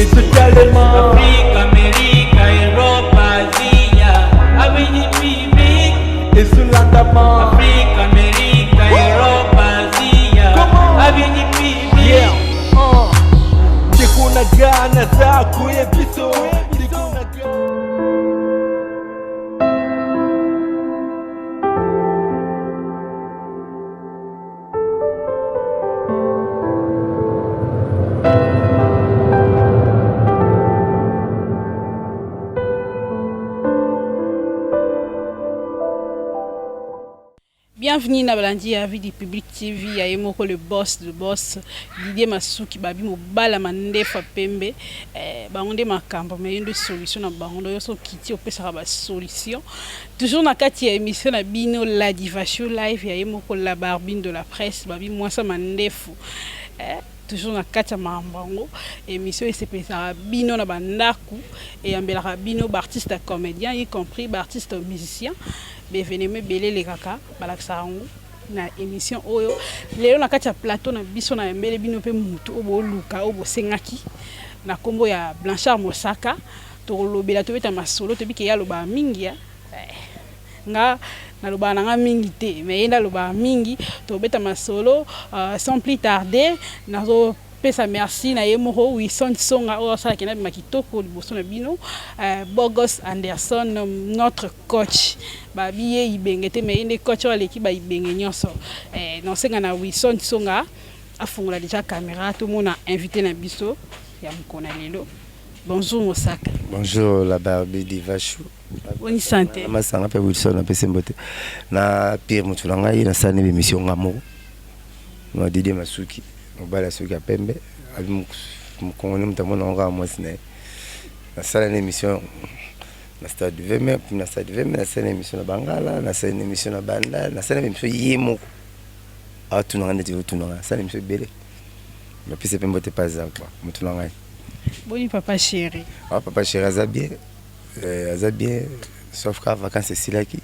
Ezotalema. Afrika, Amerika, Europa, Asia, AVDPB. Ezolandama. Afrika, Amerika, Europa, Asia, Come on. AVDPB. Yeah. Ndeko na ga naza koyebiso. Ndeko na ga. Bienvenue na balandi ya Vie du Public TV ya ye moko le boss de boss Didier Masuki babi mobala mandefa pembe eh, bango nde makambo mais ye nde solution na bango nde yo kiti opesaka ba solution toujours na kati ya émission na bino la Diva Show live ya ye moko la Barbine de la presse babi mwasa mandefu eh, toujours na kati ya makambo yango émission esepesaka bino na bandako eyambelaka bino baartiste comédien, y compris baartiste musicien. Baévénement ebele elekaka, balakisaka yango na émission oyo. Lelo na kati ya plateau na biso, na yambele bino mpe mutu oyo booluka, oyo bosengaki na nkombo ya Blanchard Mosaka. Tokolobela, tobeta masolo, toyebi ke ye alobaka mingi ya nga nalobaka na nga mingi te, mais ye nde alobaka mingi. Tobeta masolo sans plus tarder, nazopesa merci na ye moko Wilson Songa oyo asalaki na bima kitoko liboso na bino, Bogos Anderson, notre coach. Babi ye ibenge te, mais ye nde coach oyo aleki baibenge nyonso. Naosenga na Wilson Songa afungola déjà caméra, tomona invité na biso ya mokolo na lelo. Bonjour Mosaka. Bonjour la Barbie Diva Chou. Boni santé? Masanga mpe Wilson apesi mbote na Pierre motu na ngai. Nasali bémission nga moko na Didier Masuki, mobali ya soki ya pembe, abi mokongoni, moto amona ngo kaka mwasi na ye. Nasala na émission na stade du 20 mai, na stade du 20 mai nasali na émission na Bangala, nasali na émission na Banda, nasali na émission ye moko atunanga ndeti otunanga. Nasali na émission ebele, napesi mpe mbote pa aza quoi, motu na ngai. Boni papa chéri? Ah, papa chéri aza bien, aza bien, sauf ka vacances esilaki,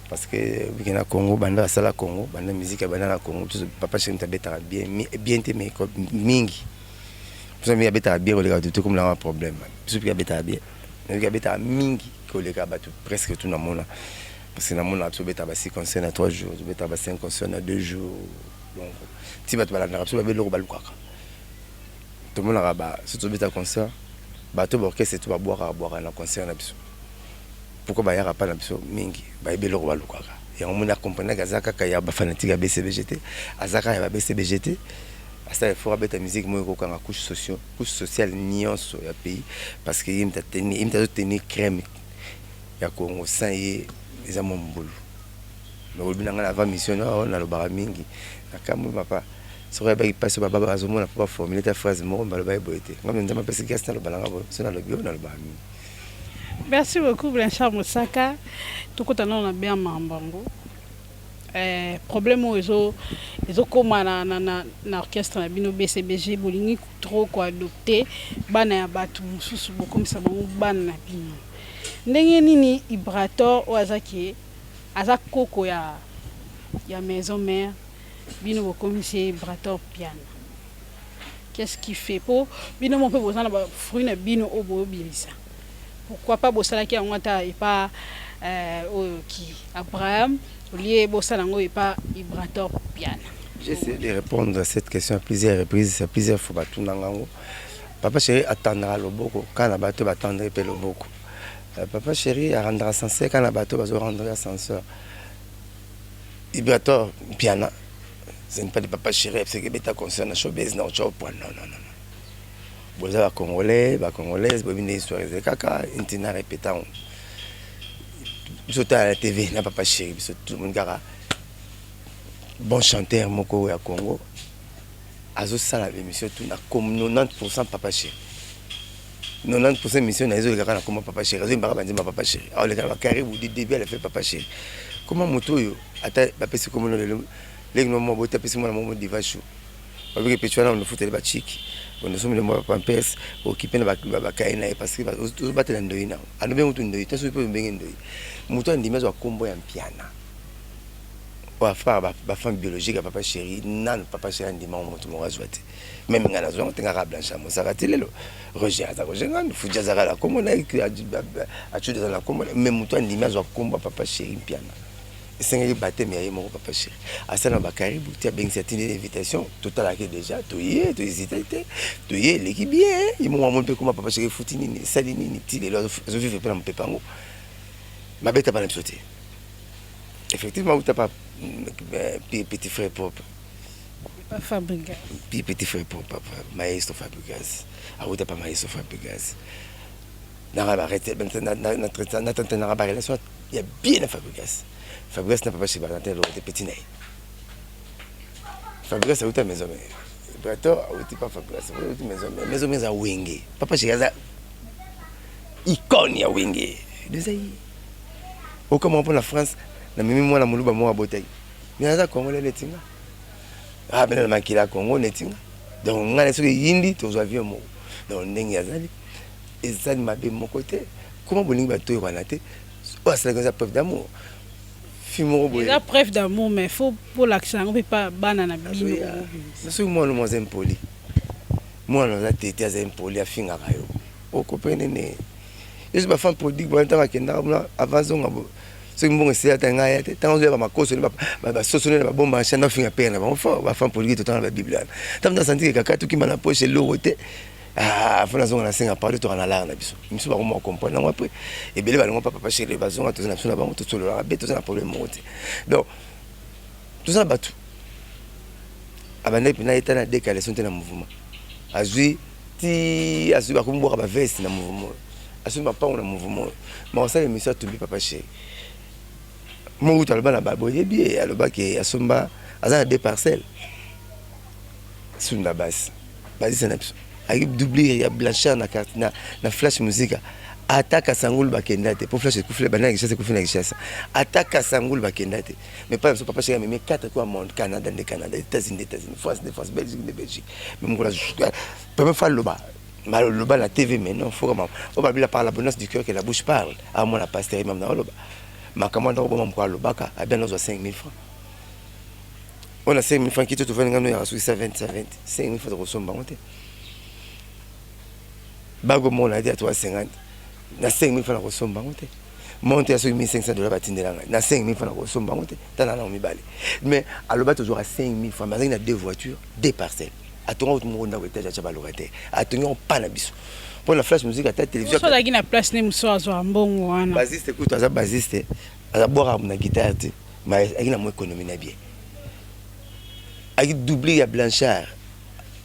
parce que obiki na Congo, banda asala Congo, banda musique banda na Congo. Biso papa chéri moto abetaka bien bien te, mais mingi biso mingi abetaka bien koleka bato te. Comme nanga problème, biso mpe abetaka bien, nabiki abetaka mingi koleka bato presque tout namona, parce que namona biso obetaka ba 6 concert na 3 jours, tobetaka ba 5 concert na 2 jours. Donc ti bato balandaka biso, babe eloko balukaka. Tomonaka ba so tobeta concert, bato baorchestre to babwakaka bwaka na concert na biso. Pourquoi bayaka pa na biso mingi? Bayebi eloko balukaka. Yango moni accompagnaki, aza kaka ya bafanatique ya BCBG te, aza kaka ya ba BCBG te. Asala effort abeta musique moko ekokanga couche socio, couche sociale nyonso ya pays, parce que ye moto azotenir crème ya Congo. Sans ye eza mwa mobulu. Mais olobi na ngai na avant mission nalobaka mingi, nakamwi papa soki ayebaki mpasi oyo bababa bazomona mpo baformule ta phrase moko, baloba ye boye te. Ngai Nzambe apesi grâce, naloba nanga boye, so nalobi oyo nalobaka mingi. Merci beaucoup Blanchard Mosaka. Tokota nano na bien mambo yango. Problème oyo ezokóma na orchestre na bino BCBG, bolingi trop koadopte bana ya bato mosusu, bokomisa bango bana na bino. Ndenge nini Ibrator oyo azaki aza koko ya maison mère, bino bokomisi ye Ibrator Piana? Qu'est-ce qui fait po bino mo mpe boza na bafruit na bino oyo boyobimisa? Pourquoi pas bosalaki yango ata epa oyo ki Abraham, olie bosala yango epa Ibrator Piana? J'ai essayé de répondre à cette question à plusieurs reprises, à plusieurs fois batunanga yango. Papa chéri atandaka loboko kaka na bato batandaki mpe loboko. Papa chéri arendaka ascenseur kaka na bato bazorendre ascenseur. Ibrator Piana, ce n'est pas de papa chéri abisaki ebeta concert na showbase na otya point. Non, non, non, boza bacongolais, bacongolaise, boyebi nde histoire ezali kaka ntina répéta yango. Biso tala na TV na papa chéri, biso tomoni kaka bon chanteur moko ya Congo azosala émission tout na comme 90 papa chéri, 90 émission na ezoleka kaka na komba papa chéri, azoyembaka banzemba papa chéri, aoleka na bakaribu du début à la fin papa chéri. Koma moto oyo ata bapesi komona lelo leki no mwa boti apesi mwana moko Diva Chou, babiki pechi wana ondofutele bachiki, ondosomele mwa bapampers, okipe na bakaye na ye, parce que ozobatela ndoi na anobengi mutu ndoi te. Soki mpe obenge ndoi, moto andimi azwa kombo ya Mpiana. Oyo afara bafemme biologique ya papa chéri, nanu papa chéri andima ngo moto moko azwa te. Même ngai nazwa yango te, ngaka Blanchard Mosaka te. Lelo Roger aza Roger Ngandu, Fuji azaka na kombo na ye, Acude aza na kombo na, mais moto andimi azwa kombo ya papa chéri Mpiana, esengaki baptême ya ye moko papa chéri asala na bakaribu ti abengisi, atindi invitation, totalaki déjà, toye, tohésite te, toye, eleki bien. Ye moko amoni mpe koma papa chéri efuti nini, esali nini, ti lelo azovivre mpe na mopepe yango mabeta bana biso te. Effectivement, uta pa petit frère propre. Pas Fabrigas. Puis petit frère propre, papa maestro Fabrigas, awuta pa maestro Fabrigas. Nanga natantanaka barelation ya bien na Fabrigas. Fabrigas na papa chéri bazante eloko te, petit na ye Fabrigas awuta maison mère, Ibrator awuti pa Fabrigas, awuti maison mère. Maison mère eza Wenge, papa chéri aza icône ya Wenge. Eza ye okamwa mpo na France namemi mwana moluba moko abotaki, mais aza congolais neti nga, abena na makila ya Congo neti nga. Donc ngai soki eyindi, tozwa avion moko. Donc ndenge azali, ezali mabe moko te. Koma bolingi bato oyokana te, oyo asalaki eza preuve d'amour, fi moko boye. Eza preuve d'amour, mais faut bolakisa yango mpe pa bana na bino. Soki mwana mo aza impoli, mwana aza tete, aza impoli, afingaka yo, okopene nene yesu. Bafemme prodigue wana, ntango akendaka kuna, avant zonga, soki mbongo esili, ata ngai ya te, ntango ozoya bamakoso, basoso nde babomba nshanda, ofinga pere na bango fort. Bafemme prodigue, totanga na babible wana. Ntango nasantike kaka tokima na poche eloko te, fo nazonga, nasenga pardon, toka na lara na biso. Miso bakoma comprendre yango après. Ebele balongo pa papa chéri, bazonga, toza na biso na bango, tosololaka be, toza na problème moko te. Donc toza na bato abandaki mpena eta na décalation te na mouvement, azwi ti azwi, bakomi bwaka baveste na mouvement, azwi mapango na mouvement oyo makosala émission, atumbi papa chéri mokutu. Aloba na boyebi ye, alobaki asomba, aza na deux parcelles Sunda basi bazisa na biso, ayaki doublure ya Blanchard na, na Flash Musica. Ata Kasangulu bakenda te, po Flash ekufeli banda na Kinshasa, ekufi na Kinshasa. Ata Kasangulu bakenda te, mais pa biso papa chéri amemi 4 coins monde, Canada nde Canada, États-Unis nde États-Unis, France nde France, Belgique nde Belgique. Mais mokolo première fois aloba, maloba na TV, mais non, faut kama oyo babila par l'abondance du cœur que la bouche parle. Amona pasteur imam na oloba makambo wana, okoboma moko alobaka abia nazwa 5000 francs oyo na 5000 francs kiti tovandi ngano yaka soki 120 120 5000 francs, tokosomba bango te. Bago moko na te ya 350 na 5000 francs, nakosomba yango te. Monte ya soki 1500 dollar batindela ngai na 5000 francs, nakosomba yango te. Tala nango mibale, mais aloba tozwaka 5000 francs, mais azalaki na deux voitures, deux parcelles, atonga kutu moko ndako étage, atya balocataire, atongi yango pa na biso mpo na Flash Musique, ata télévision. Azalaki na place ne mosusu azwa mbongo wana. Basiste kutu aza basiste, aza bwaka na guitare te, mais azalaki na mwa économie na bien, ayaki doublure ya Blanchard,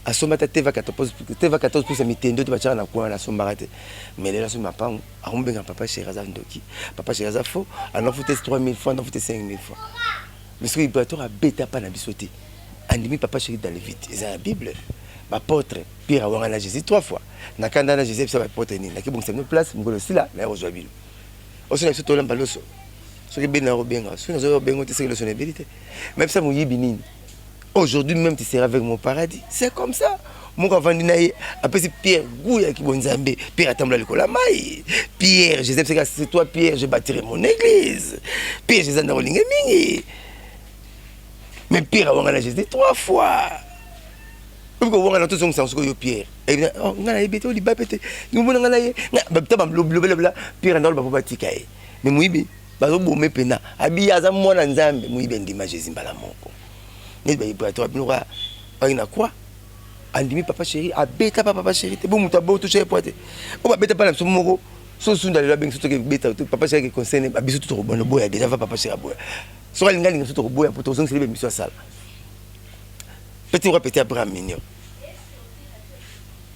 asomba ata TV 14 pouces ya mitendo te, batiaka na coin wana, asombaka te. Mais lelo asombi mapango, akomobenga papa chéri aza ndoki, papa chéri aza faux, anafute 3000 francs, anafute 5000 francs. Mais soki Ibrator abeta pa na biso te, andimi papa chéri dans le vide. Eza na Bible, baapôtre Pierre awanga na Jésus trois fois na kanda na Jésus, biso baapôtre nini, nakebongisa bino place, mokolo osila naye kozwa bino. Oso na biso tolamba loso, soki ebeli na kobenga, soki nazoya kobenga te, soki loso na ebeli te, mais bisa moyibi nini. Aujourd'hui même tu seras avec mon paradis, c'est comme ça. Moko avandi na ye, apesi Pierre goût ya kibonzambe. Pierre atambola likolo ya mai. Pierre, Jésus apesaka: c'est toi Pierre, je bâtirai mon église. Pierre, Jésus anda kolinga mingi, mais Pierre awanga na Jésus trois fois. Obi kowanga na tozongisa sikoyo yo Pierre, ngai nayebi te, oliba pe te, omona ngai na ye ta balobelobela. Pierre anda oloba mpo batika ye, mais moyibi bazoboma mpena abi aza mwana Nzambe. Moyibi andima Jésus mbala moko neti baIbrator bino baki na croix, andimi papa chéri, abeta pa papa chéri te. Bo moto abo touche po te, oyo babeta mpa na biso moko so sunda lelo abengi so toke beta papa chéri, ke concerne babiso to tokobona boya déjà va papa chéri aboya. Soki alingi alinga biso, tokoboya po tozongiseli bemiso asala. Petit roi, petit Abraham Mignon,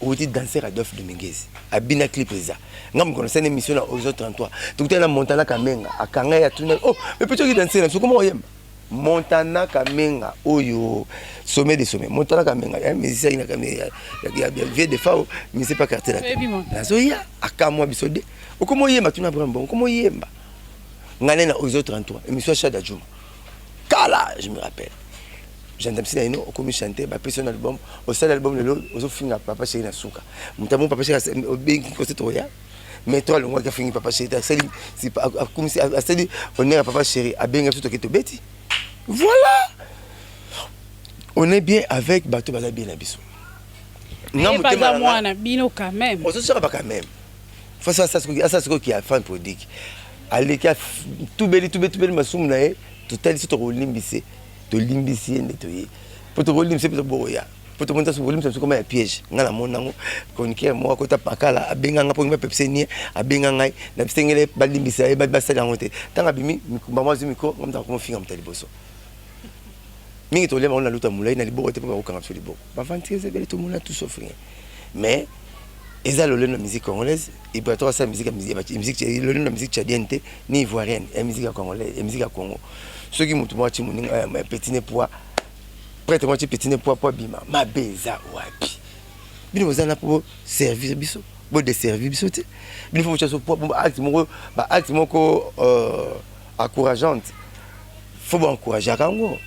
outi danser Adolphe Dominguez abina clip, eza nga mokolo nasali émission na Horizon 33, tokutani na Montana Kamenga, akanga ye, atuna: oh, mais petit oki danser na biso, koma oyemba. Montana Kamenga oyo sommet de sommet, Montana Kamenga ya musicien ya vieux de fao, musicien pa quartier nazoya, akamwa biso de okoma oyemba. Tuna Abraham Bongo, okoma oyemba. Ngai nde na Horizon 33, émission ya Shada Juma kala, je me rappelle, gendarme na ino okomi chanter, bapesi yo na album, osali album, lelo ozofinga papa chéri na suka moto amo papa chéri obengi kosi toya. Mais to alongwaki, afingi papa chéri, asali akumisi, asali honneur ya papa chéri, abengi biso, toke tobeti. Voilà, on est bien avec bato baza bien na biso. Nga motema mwana bino quand même. Ozosaka ba quand même. Faso asa sikoyo ki enfant prodigue. Aleki tubeli tubeli tubeli masumu na ye, totali so tokolimbise, tolimbisi ye nde toye. Po tokolimbise mpe toboya. Po tomoni taso kolimbisa biso koma ya piège. Nga na mona yango chroniqueur moko akota pakala abenga nga po ngi bapepise nie abenga ngai na bisengele balimbisa ye basala yango te. Ntango abimi mama azwi micro nga moto akomofinga moto ya liboso. Mingi tolia bango na luta molai na liboko te mpo bakokanga biso liboko. Baventure eza ebele, tomona tout sauf rien. Mais eza lolendo ya musique congolaise, Ibrator asala musique ya musique lolendo ya musique tchadienne te ni ivoirienne, ya musique ya congolaise, ya musique ya Congo. Soki moto moko atie moninga petit ne poids, prêtre moko atie petit ne poids po abima, mabe eza wapi? Bino boza na po servir biso, bo desservir biso te. Bino faut botia so poids, ba acte moko, ba acte moko encourageante. Faut bo encourager yango.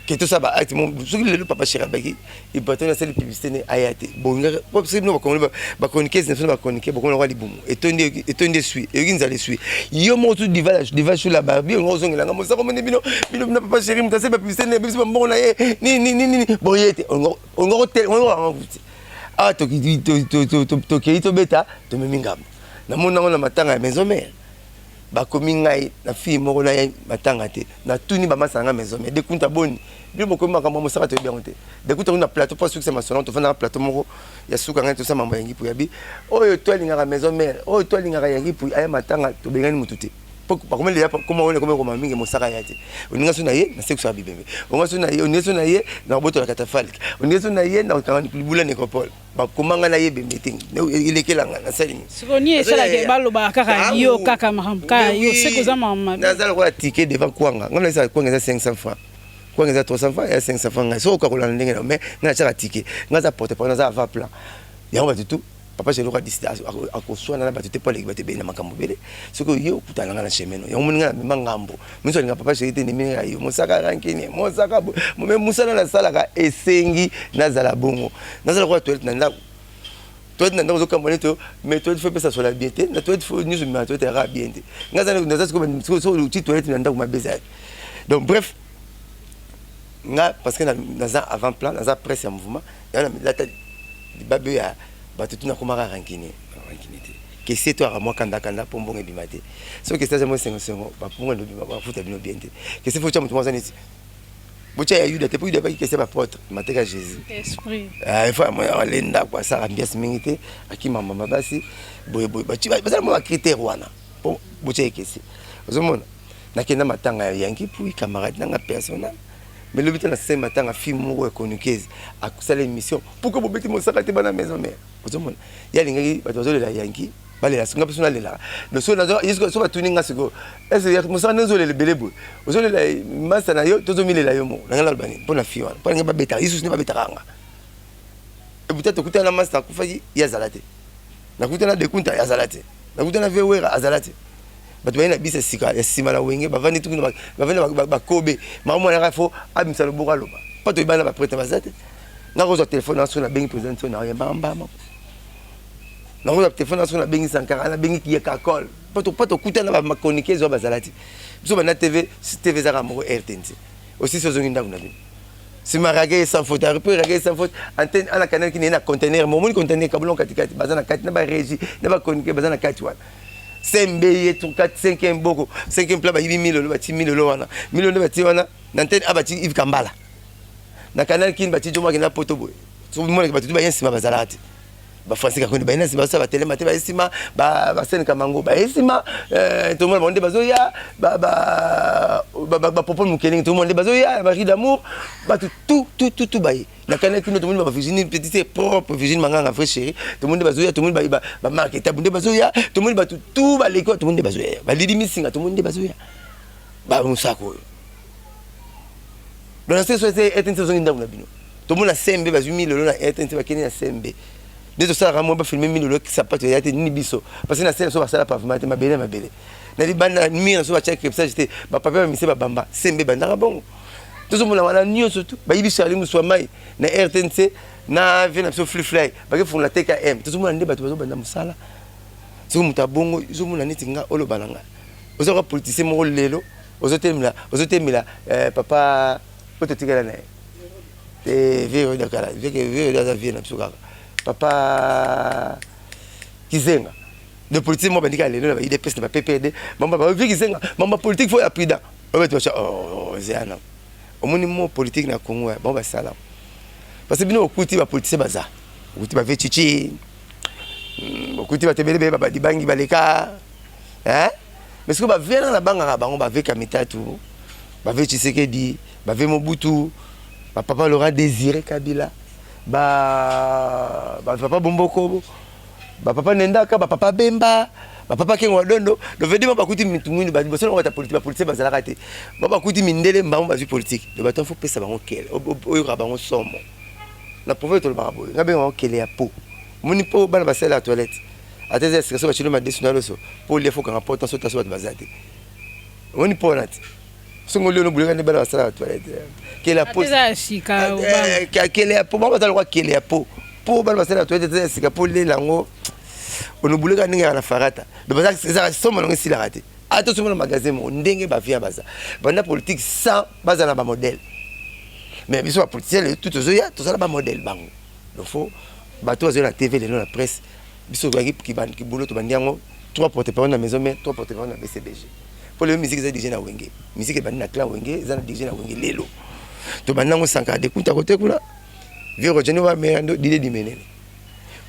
Ke tosala ba acte moko, soki lelo papa chéri abaki Ibrator asali publicité ne aya te, bongaka po soki bino bakongoli ba chroniqueuse na biso na ba chroniqueur bokomona kwa libumu etondi, etondi esui, eyoki nzala esui yo moko tu diva diva sur la Barbie, olinga ozongela nga mosaka omoni bino bino na papa chéri moto asali ba publicité ne biso ba mbongo na ye nini nini nini boye te, olinga kotelema olinga yango te. Awa tokei tobeta tomemi ngambo, namoni yango na matanga ya maison mère. Bakomi ngai na fille moko na ye matanga te, natuni bamasa na ngai maison mère Dekunta boni bino bokomi makambo ya mosaka toyebi yango te. Dekunta kuna na plateau mpo asukisa masolo, tofandaka plateau moko ya suka ngai tosala mambo ya Yangi Puy abi oyo to alingaka maison mère, oyo to alingaka Yangi Puy aya matanga, tobengani mutu te po bakomi leya koma oyo ekomi koma mingi mosaka ya te. Oninga so na ye nasekisaka bibembe, oninga so na ye, oninga so na ye nakobotola katafalke, oninga so na ye nakokanga libula nécropole. Bakoma nga na ye bembe te, elekela nga nasali nini? Sikoyo nini esalaka balobaka kaka yo kaka makambo kaka yo seko oza makambo mabe? Naza lokola ticket devant kwanga, nga naza kwanga eza 500 francs, kwanga eza 300 francs, eza 500 francs ngai soki okakolana ndenge na mais nga natiaka ticket, nga naza porte parole, naza avant plan yango bato tout papa chez loka décide akoswana na bato te po aleki bato ebele na makambo ebele. Soki oye okutana nga na chemin no yango moni nga na mema ngambo miso alinga papa chéri te ndimi nga yo mosaka rankini mosaka me mosala nasalaka esengi nazala bongo, nazala kwa toilette na ndako, toilette na ndako ozokamba neti mais toilette faut epesa sola bien te na toilette faut nyonso bima toilette yaka bien te nga naza sikoyo oti toilette na ndako mabe ezali. Donc bref nga parce que naza avant plan, naza presse ya mouvement yango nalata libabe ya bato tu nakomaka rankini rankini te kese to aka mwa kanda kanda mpo mbongo ebima te. Soki kese aza mwa esengo sengo bapongo ebima bafuta bino bien te. Kese faut tya moto moko aza neti botya ya Yuda te mpo Yuda abaki kese bapotre mateka Jésus esprit il faut ya alenda kwa asala ambiance mingi te akima mama basi boye boye bazala mwa bacritère wana mpo botya ye kese. Ozomona nakenda matanga ya Yanki Pui camarade nanga personnel mais lobi te na se matanga fille moko ya chroniqueuse akosala émission pourquoi bobeti mosaka te bana maison mère. Ozomona ye alingaki bato bazolela Yanki balela nga mpe so nalelaka donc so nazo so batuni nga sikoyo est-ce mosaka nde ozolela ebele boye ozolela masta na yo tozomilela yo moko nanga naloba nini mpo na fille wana mpo alingi babetaka ye susu nde babetaka nga eputa tokutana na masta akufaki ye azala te, nakutana na Dekunta ye azala te, nakutana na Vewera azala te. Bato baye na bisa ya sika ya nsima na wenge bavandi tukuna bavandi bakobe makambo wana fo abimisa loboko aloba mpo toyebana na baprêtre baza te. Nga kozwa telefone na so nabengi président so na yamba mbama, nakozwa telefone na so nabengi Sankara, nabengi Kiyekakol mpo tokutana na bachroniqueur ezwa bazala te. Biso banda TV TV ezaka moko RTNC osisi ozongi ndako na bino nsima rage sans faute mpo rage sans faute antenne ana canal kini na conteneur momoni conteneur kabulon katikati baza na kati na barégie na bachroniqueur baza na kati wana sembe ye 4 5e boko 5e pla bayibi milolo bati milolo wana milolo nde bati wana na antenne a bati Yves Kambala na canal kini bati jomo akenda poto boye somonaki bato tu baye nsima bazalaka te bafrançais kakondi baye na nsima basala batelema te baye nsima basene kamango baye nsima tomona bango nde bazoya bapropos mokelenge tomona nde bazoya bari d'amour bato tout tout tout tout baye na canal kino tomoni ba Virginie petite propre Virginie Manganga vrai chéri tomoni nde bazoya tomoni ba Marc Etabu nde bazoya tomoni bato tout baleki tomoni nde bazoya balidi misinga tomoni nde bazoya bamosako oyo donc na so RTNC ozongi ndako na bino tomona sembe bazwi milolo na RTNC bakende na sembe nde tosalaka mwa bafilme milolo sapato eya te nini biso parce que na sene so basala pavement te mabele mabele na libanda mire na so batya crépissage te bapapier bamise babamba sembe ebandaka bongo tozomona wana nyonso tu bayibi Charlie Muswamai na RTNC na vie na biso Free Fly bakefungola TKM tozomona nde bato bazobanda mosala soki moto abongo ezomona neti nga oloba na nga ozalaka politicien moko lelo. Ozotelemela, ozotelemela eh, papa oyo totikala na ye te, vieux oyo dakala, vieux oyo aza vieux na biso kaka, papa Kizenga de politique mo bandika lelo na ba UDPS na ba PPRD, mamba ba vieux Kizenga, mamba politique faut ya prudent oyo bato bacha. Oh, zeyana omoni mo politique na Congo bango basala parce que bino okuti ba politicien baza, okuti ba vieux Chichi, okuti bato ebele bele babadibangi baleka, hein. Mais sikoyo ba vieux na bangaka bango, ba vieux Kamitatu, ba vieux Tshisekedi, ba vieux Mobutu, ba papa Laurent Désiré Kabila, ba papa Bomboko, ba papa Nendaka, ba papa Bemba, ba papa Kengo Wadondo. Donc veut dire bakuti mitu mwindu liboso na bata politique, ba politicien bazalaka te. Ba bakuti mindele mbango bazwi politique. Donc bato faut pesa bango kele, oyoka bango somo. Na proverbe tolobaka boye, nga benga bango kele ya po. Moni po bana basala ya toilette. Ata eza esika so bacilo madesu na loso po olia fo kanga porte so taso bato baza te. Omoni po wana te. Songo lio no buleka nde bana basala ya toilette. Kele ya po. Eza sika. Kele ya po bango bazala kwa kele ya po. Po bana basala ya toilette eza sika po lela yango. Onobuleka ndenge ya na farata. Donc baza ezaka somo nango esilaka te. Ata somo na magasin moko ndenge ba via baza. Banda politique sans bazala na ba modèle. Mais biso ba politicien lelo tout tozoya tozala ba modèle bango. Donc faut bato bazoya na TV lelo na presse biso tozalaki kibulo tobandi yango 3 porte parole na maison mère, 3 porte parole na BCBG. Po lelo musique eza dirigé na Wenge. Musique ebandi na clan Wenge, eza na dirigé na Wenge lelo. Tobandi yango Sankara de Kunta kote kuna. Vieux Roger wa Merando Dide Dimenene.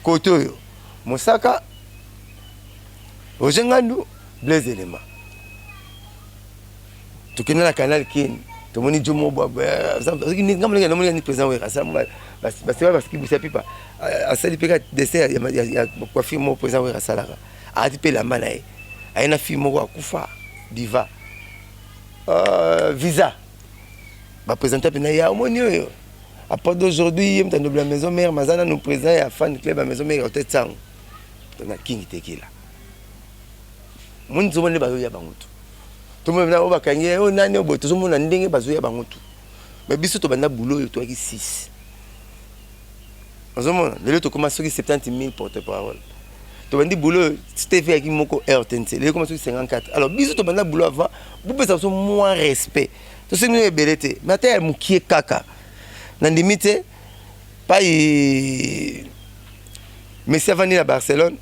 Kote oyo Mosaka, Roger Ngandu, Blaise Elema. Tokende na canal Kin, tomoni Jomo Bwabwa, ngambo ndenge namoni ni président Wera, asala baseba baskibusa pipa, asali mpe kaka dessin ya coiffure moko président Wera asalaka, alati mpe elamba na ye, aye na fille moko akufa diva visa baprésente mpe na ye, omoni oyo à part d'aujourd'hui ye moto andobela maison mère, maza nanu président ya fan club ya maison mère ya hotel Tsango na King Tekela. Moni tozomona nde bazoya bango tu, tomona oyo bakangi oyo nani oyo boye, tozomona ndenge bazoya bango tu. Mais biso tobanda boulot oyo toyaki 6, ozomona lelo tokóma soki 70 000 porte parole. Tobandi boulot oyo TV yaki moko RTNC, lelo ekóma soki 54. Alors biso tobanda boulot avant, bopesa biso moins respect, tosengi oyo ebele te, mais ata ya mokie kaka nandimi te. Pai Messi avandi na Barcelone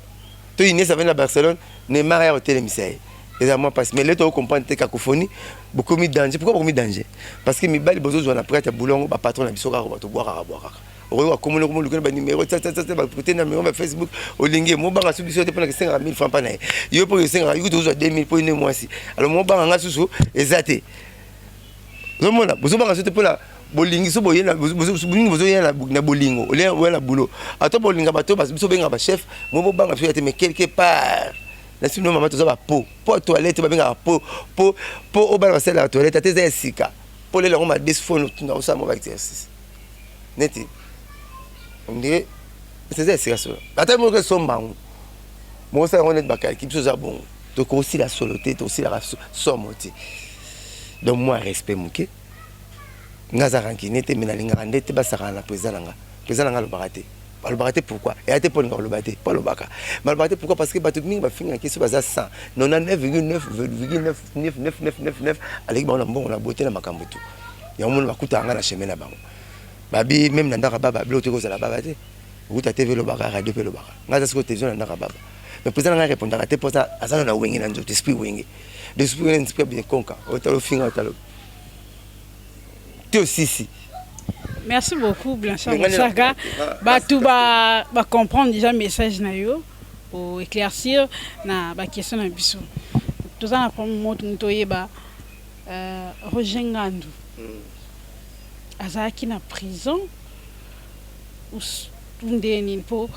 to Iniesta avandi na Barcelone, Neymar aya kotelemisa ye, eza mwa mpasi. Mais lelo tokocomprendre te cacophonie bokomi danger. Pourquoi bokomi danger? Parce que mibali bozozwa na prête ya boulot yango, bapatron na biso kaka bato bwakaka bwakaka, okoyoka komona komo luka na banimero bakote na numero ya Facebook, olingi ye mobanga so biso te mpona kesengaka 1000 francs mpa na ye, yo mpo esengaka yoki tozwa 2000 mpo ine mwasi. Alors mobanga nga susu eza te, ozomona bozobanga so te mpona bolingi so boye mingi bozoya na bolingo olia oya na boulot, ata bolinga bato biso bengaka bachef mo bobanga biso ya te. Mais quelque part na sino mama toza bapo po toilette babengaka po po po oyo bana basalelaka toilette, ata eza ya sika po lela yango madesu fo tuna osala mo baexercice neti ondire eza ya sika solo, ata moko esomba yango mokosala yango neti bakalki. Biso oza bongo, tokosila solo te, tokosilaka somo te. Donc moi respect moke, nga aza rancunier te, mais nalingaka nde te basakana na président na nga. Président na nga alobaka te, alobaka te. Pourquoi eya te? Mpo alinga koloba te, mpo alobaka, mais alobaka te. Pourquoi? Parce que bato mingi bafingaki so baza 100 99,9,99999 aleki bango na mbongo, na bote, na makambo tu yango. Mona bakutaka nga na chemin na bango, babi même na ndako baba biloko te kozala baba te, okuta TV elobaka, radio mpe elobaka. Nga aza sikoyo télévision na ndako baba, mais président na ngai répondaka te mpo aza na Wenge na nzoto, esprit Wenge, l'esprit Wenge, esprit bien konka otala ofinga otala te osisi. Merci beaucoup Blanchard Mosaka. Bato ba ba comprendre déjà message na yo pour éclaircir na ba question na biso. Toza na problème moto moto oyeba Roger Ngandu azalaki na prison ou nde nini? Mpo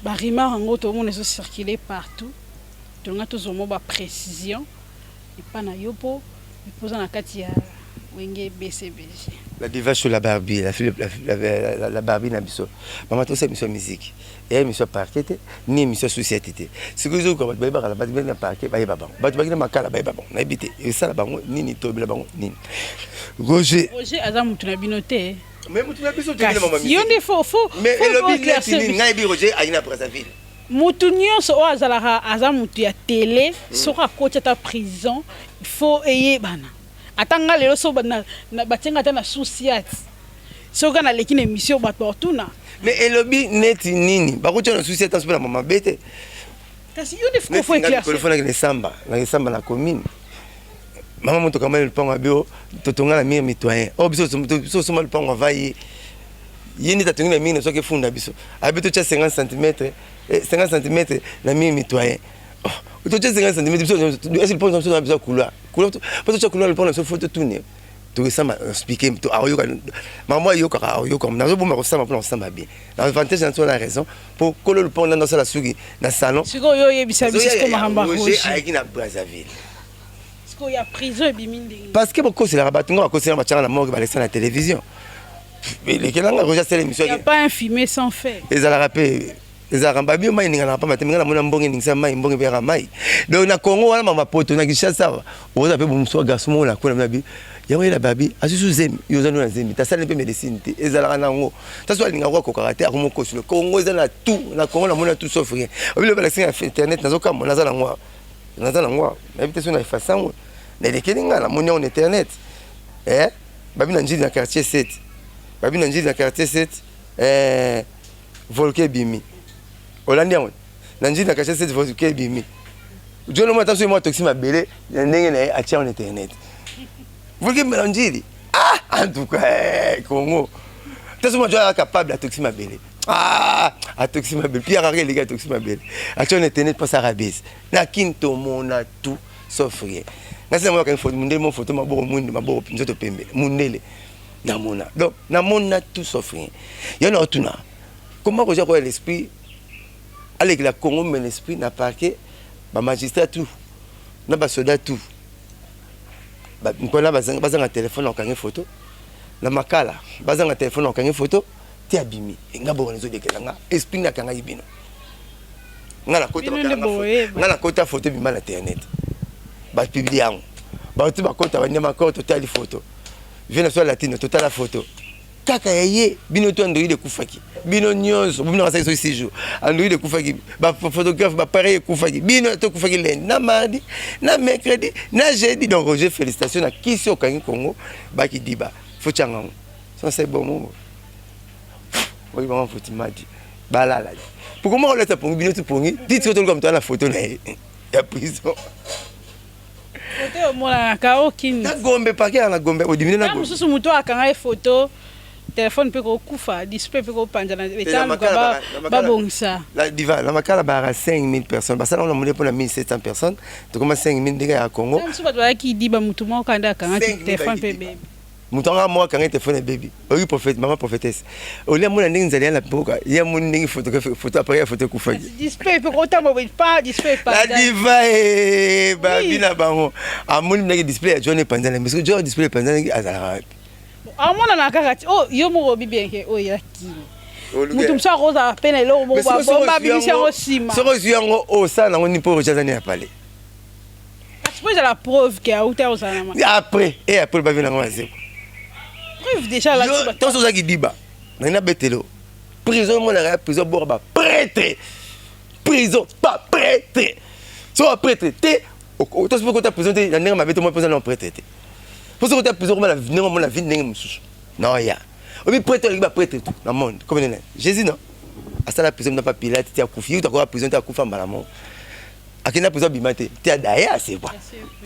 ba rumeur yango tomona ezo circuler partout, tolinga tozwa mo ba précision epa na yo mpo epoza na kati ya Wenge BCBG. La diva sur la Barbie, la, la, la, la, la, la Barbie na biso. Mama tosa émission musique. Ya émission parquet te, ni émission société te. Sikoyo ezokoka bato bayebaka na bato na parquet bayeba bango. Bato bakina makala bayeba bango. Nayebi te esala bango nini, toyebela bango nini. Roger. Roger aza mutu na bino te. Mais mutu na biso te mama musique. Yo nde fo Mais elobi neti nini? Ngai bi Roger ayina Brazzaville. Mutu nyonso oyo azalaka aza mutu ya télé, soki akoti ata prison, il faut eyebana. Ata nga lelo so batie nga ata na sous-ciat, soki naleki na émission, bato bakotuna. Mais elobi neti nini? Bakotia na sous-ciat mpe na mabe te. Kasi yo nde faut éclaircir. Fo nakende samba, nakende samba na commune. Mama moto kamani lupango abi o totonga na mur mitoyen. O biso biso osomba lupango ava ye, ye nde tatongi na mur na soki efunda biso. Abi totya 50 cm, 50 cm na mur mitoyen. Totya 50 cm, biso esi lupango na biso na biso couloir, couloir po totya couloir lupango na biso. Fo totune, tokesamba, expliquer to aoyoka makambo ayokaka, aoyoka. Nazobomba kosamba mpona kosamba bien na avantage na so na raison mpo kolo lupango nando asala suki na salon. Sikoyo yo oyebisa biso sikoyo makambo ya Roger. Ayaki na Brazzaville. Sikoyo ya prison ebimi ndenge? Parce que bokoselaka bato nga, bakoselaka, batiaka na morgue, balekisa na télévision, elekelanga. Roger asala émission. Y a pas un fumet sans feu. Ezalaka mpe, ezalaka babi mai eninganaka pamba te. Minga namona mbongo eningisa mai, mbongo ebeyaka mai. Donc na Congo wana, mama poto na Kinshasa awa, oza mpe mosu wa garçon moko na kuna babi yango yela babi azusu zemi. Yo oza no na zemi, tasali mpe médecine te, ezalaka nango. Taso alingaka ko akokaka te, akomokosilo. Congo eza na tout, na Congo namona tout sauf rien. Obilo balakisi na internet, nazokamwa. Naza nango awa, naza nango awa, nayebi te so na efase yango. Naelekeli nga, namoni yango na internet. Eh, babi na Njili na quartier 7, babi na Njili na quartier 7, eh, volcan ebimi. Olandi yango na Njili na quartier 7, volcan ebimi. Jolo moko ata soki mwa toxi mabele na ndenge na ye, atia yango na internet, volcan ebimi na Njili. Ah, en tout cas, eh, Congo te so moto aza capable atokisi mabele. Ah, atokisi mabele, puis akaka eleki, atokisi mabele, atia na internet mpo asala bese. Na Kini tomona tout sauf rien. Nga si namonaka photo mundele mo photo, maboko mwindu, maboko nzoto pembe, mundele namona. Donc namona tout sauf rien. Yo na otuna comment kozwa koya l'esprit alekela Congo, mais l'esprit na parquet, bamagistrat tout na basoda tout mpona bazanga telefone okangi photo na makala, bazanga telefone okangi photo te, abimi. Nga bongo ezolekela nga esprit nde akangaki bino. Nga nakota photo ebima na internet, bapublier yango, bato bakota banyama kor, totali photo vie na so latino, totala photo kaka ya ye. Bino to Android ekufaki, bino nyonso bino basaki soki 6 jours Android ekufaki, baphotographe, bapareil ekufaki, bino tokufaki lundi na mardi na mercredi na jeudi. Donc Roger, félicitation na kisi okangi Congo bakidiba. Fo tianga yango so bongo oyi bango foti madi balala poko moko olata pongi. Bino tu pongi titi, toluka moto ana photo na ye ya prison. Foto omonanaka okini. Na Gombe, parquet na Gombe odimine na mosusu moto akanga ye photo, telefone mpe kokufa, display mpe kopanzana, etaluka babongisa. La diva, na makala bara 5000 personnes basala wana mondele mpona 1700 personnes, tokoma 5000 ndenge ya Congo. Mosusu bato bayaki diba, motu moko kanda akangaki telefone mpe ebebi. Moto anga moko akangaki telefone ebebi. Oyoki prophète, mama prophétesse, olia mona ndenge nzali ya na mboka ye, amoni ndenge photo, photo appareil ya photo ekufaki. Display mpe kotambo pa display. La diva e babi na bango, amoni ndenge display ya John epanzana. Parce que John display epanzanaki, azalaka wapi? Amonana kaka ti oyo yo moko obi bien ke oyo ya kini. Moto mosusu akozala mpe na eloko moko babomba, abimisi yango nsima. Soki ozwi yango, osala nango nini? Mpo Roger aza nini ya pale? Kasi po ezala preuve ke auta ozala na après et après bavi nango bazeko. Preuve déjà. Ntanso ozalaki diba nangi nabetelo prison, omonaka ya prison bora baprêtre, prison baprêtre. So baprêtre te, tosi mpo kota prison te na ndenge mabe te, mpo mpoza na prêtre te, mpo soki kota prison komona ndenge omona vie ndenge mosusu na oya obi prêtre olingi baprêtre tout na monde comme nene Jésus non asala prison na pa Pilate te, akufi ye utakoka prison te, akufa mbala moko, akenda prison, abima te te, adaye asekwa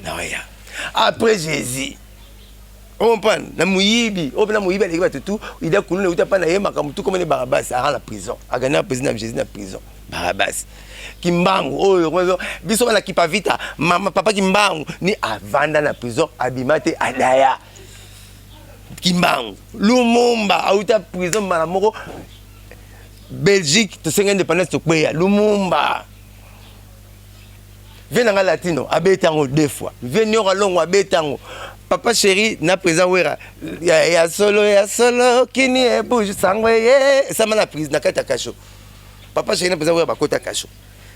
na oya après Jésus. Comprendre na moyibi oyo mpena moyibi aleki bato tu ida kuluna euta mpa na ye makambo tu komene. Barabas aka na prison, agana président na Jésus na prison. Barabas Kimbangu oyo biso bana Kipavita, mama papa Kimbangu ni avanda na prison, abima te, adaya. Kimbangu Lumumba auta prison mbala moko. Belgique tosenga indépendance, tokweya. Lumumba vie na nga latino abeti yango deux fois, vie nyoko alongo abeti yango. Papa chéri na président Wera ya, ya solo ya solo kini ebouge sango ye esama na prise na kati ya kasho. Papa chéri na président Wera bakota kasho,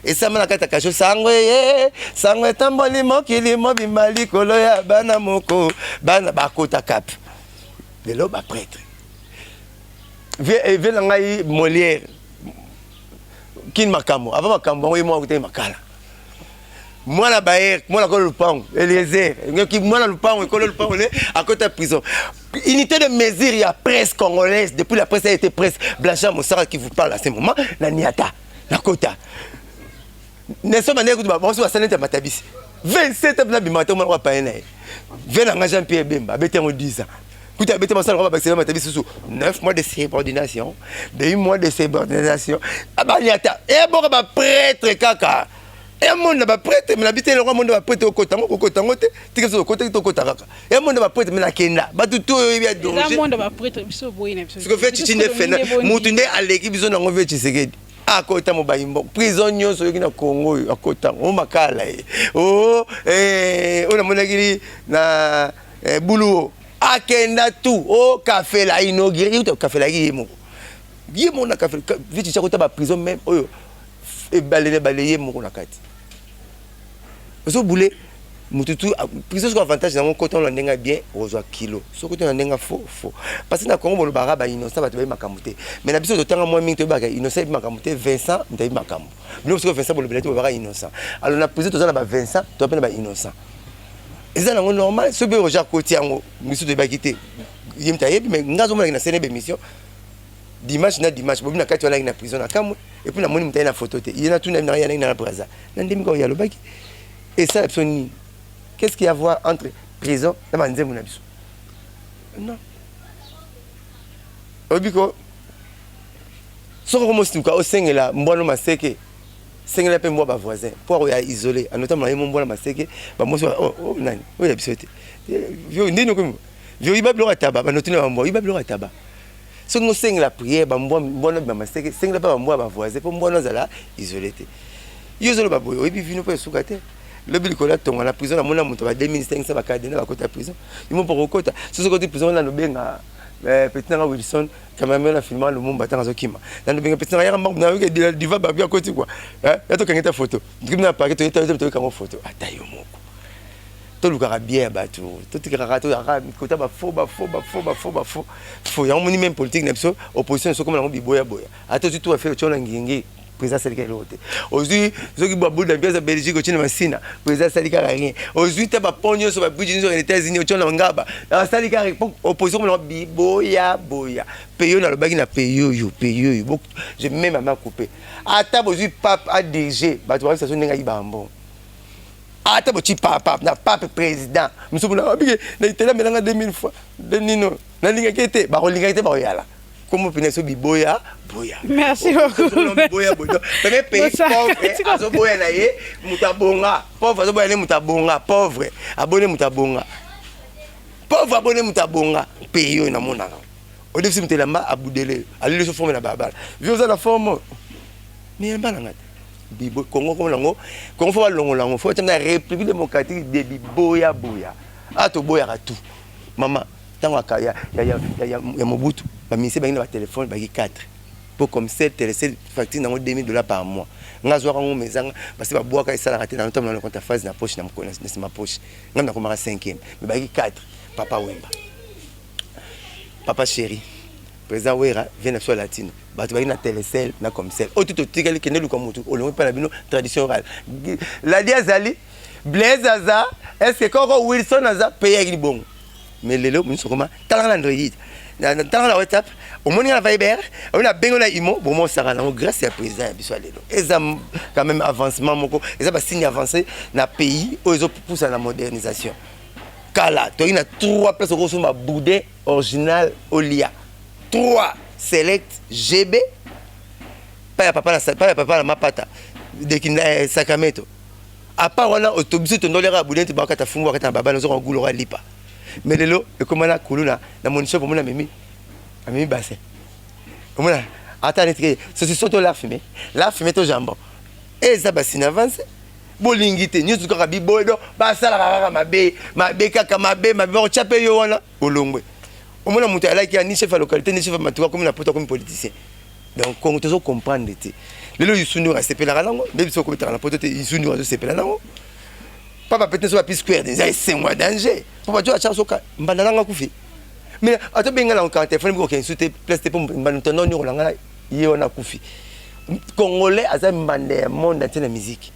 esama na kati ya kasho. Sango ye, sango etamboli mokili mobimba likolo ya bana moko, bana bakota cap lelo baprêtre. Vie na ngai Molière kini makambo avant makambo yango ye moko akutaki makala. Mwana bayer, mwana kolo lupango, Eliezer, ngoki mwana lupango, ekolo lupango ne akota prison. Unité de mesure ya presse congolaise, depuis la presse a été presse, Blanchard Mosara qui vous parle à ce moment, na niata, na kota. Nelson Mandela kutu ba banso basala neti ya matabisi. 27 ans na bima te mwana kwa paye na ye. Ve na nga Jean-Pierre Bemba, abeti yango 10 ans. Kutu abeti masala kwa bakisela matabisi susu 9 mois de subordination, 2 mois de subordination. Abaniata, e boka ba prêtre kaka. Ya monde na ba prêtre mais na bite eloko monde ba prêtre okota ngo kokota ngo te tika biso okota tokota kaka ya monde ba prêtre mais nakenda bato to oyo ya danger monde ba prêtre biso boyi na biso siko fe chichi nde fena mutu nde aleki biso nango ve Tshisekedi akota mobayi mbongo prison nyonso oyoki na Congo oyo akota ngo makala ye o eh, oyo namonaki na eh, buluwo akenda tout o kafela inauguré ye kafelaki ye moko ye moko na kafela ve Tshichi akota ba prison même oyo ebale na ebale ye moko na kati ozobule mutu tu prison soki avantage nango kota na ndenge ya bien okozwa kilo soki ota na ndenge ya faux faux parce que na Congo bolobaka ba innocent bato bayebi makambo te mais na biso totanga mwa mingi toyebaka innocent yebi makambo te Vincent moto ayebi makambo bino soki Vincent bolobela te bolobaka innocent alors na prison toza na ba Vincent toza mpe na ba innocent eza nango normal soki mpe Roger akoti yango biso toyebaki te ye moto ayebi mais nga azomonaki na sene bémission dimanche na dimanche bobi na kati wana na prison na kamwe et puis namoni moto aye na photo te ye natuna na ye na Brazza na ndemi kaka ye alobaki esala biso nini qu'est-ce qu'il y a à voir entre prison na banzembo na biso non oyebi ko soki okomosuka osengela mbwano maseke sengela mpe mbwa bavoisin mpo akoya isole anotambola ye mo mbwa na maseke bamosi oh, oh, nani oyo ya biso te ndeni okomi oyiba biloko ya taba banotuna bambwa oyiba biloko ya taba soki ngosengela prière bambwa mbwa na maseke sengela mpe bambwa ya bavoisin mpo mbwa azala isole te yo ozoloba boye oyebi vino mpo esuka te lobi likolo ya tonga na prison namona moto ba 2500 bakadena bakota prison yo mpo kokota soki okoti prison wana lobenga petit nanga Wilson cameraman na filma Lumumba ntango azokima nalobenga petit nanga yaka mbangu nayoki diva babi akoti kua ya tokangeta photo na parke toyokango photo ata yo moko tolukaka bien ya bato totikaka toyaka kota bafaux bafaux bafaux bafaux bafaux faux yango moni même politique na biso opposition soki omona yango biboyaboya ata ozwi tour affaire otyo na ngingi président asali kaka eloko te ozwi soki babuda mpe aza Belgique otyo na Masina président asali kaka rien ozwi ta bapont nyonso babridge nyonso na États-Unis otyo na Ngaba asali kaka opposition komona biboyaboya pays oyo nalobaki na pays oyo pays oyo je mets ma main coupée ata bozwi pape adirige bato bakisa so ndenge ayibaka mbongo ata boti papa na pape président mosusu mpona abike na itali amelanga 2000 fois de nino nalingaki te bakolingaki te bakoyala kombo mpena so biboya boya merci beaucoup boya boya premier pays pauvre azoboya na ye moto abonga pauvre azoboya ne moto abonga pauvre aboni moto abonga pauvre aboni moto abonga pays oyo namonaka odefisi moto elamba abudele aleli so forme na balabala vi oza na forme mais elamba nanga te bibo Congo komona yango Congo fo balongola yango fo batia na République démocratique de biboya boya a toboyaka tout mama ntango ya, ya, ya, ya, ya, ya Mobutu baministre bangi na batelefone baki 4 po comme sel telecel facture nango 2000 $ par mois nga azwaka ngo mezanga parce babwaka esalaka te nanotambola na compte phase na poche na nsima poche nga nakomaka 5e mais baki 4 Papa Wemba, Papa Chéri, président Wera vient na biso ya latino bato baki na telecel na comcel oyo tu totikali kende luka motu olongi mpe na bino tradition orale ladi azali Blaise aza est ce que koko Wilson aza pe yaki libongo mais lelo miso koma talaka na Android talaka na WhatsApp omoni nga na Viber oyo na bengo na imo bomo osaka nango grâce ya président ya biso ya lelo eza quand même avancement moko eza basigne avancé na pays oyo ezopusa na modernisation kala toyaki na trois place okosomba boudin original olia 3 select gb pa ya papa na pa ya papa na mapata deki na Sacramento à part wana biso tondoliaka boudin te bakata fungu bakata na babana ozoka gulu oka lipa mais lelo ekoma na kuluna na moniso pomona amemi amemi bassin omona ata neti ke saucisson to lard fumé lard fumé to jambon eza basine avance bolingi te nyonso kaka biboye do basalaka kaka mabe mabe kaka mabe mabe bakotya mpe yo wana olongwe omona moto alaki ya ni chef ya localité ni chef ya matuka akomi na poto akomi politicien donc Congo tozo comprendre te lelo Youssou asepelaka nango nde biso okobetaka na poto te Youssou azosepela nango papa pete so bapi square eza esengo ya danger po bato atyaka soka mbanda nanga akufi mais atobenga na okanga telefone bikokende su te place te mpo mbanda tondo nyoko na ngai ye wana akufi congolais aza mbanda ya monde entier na musique.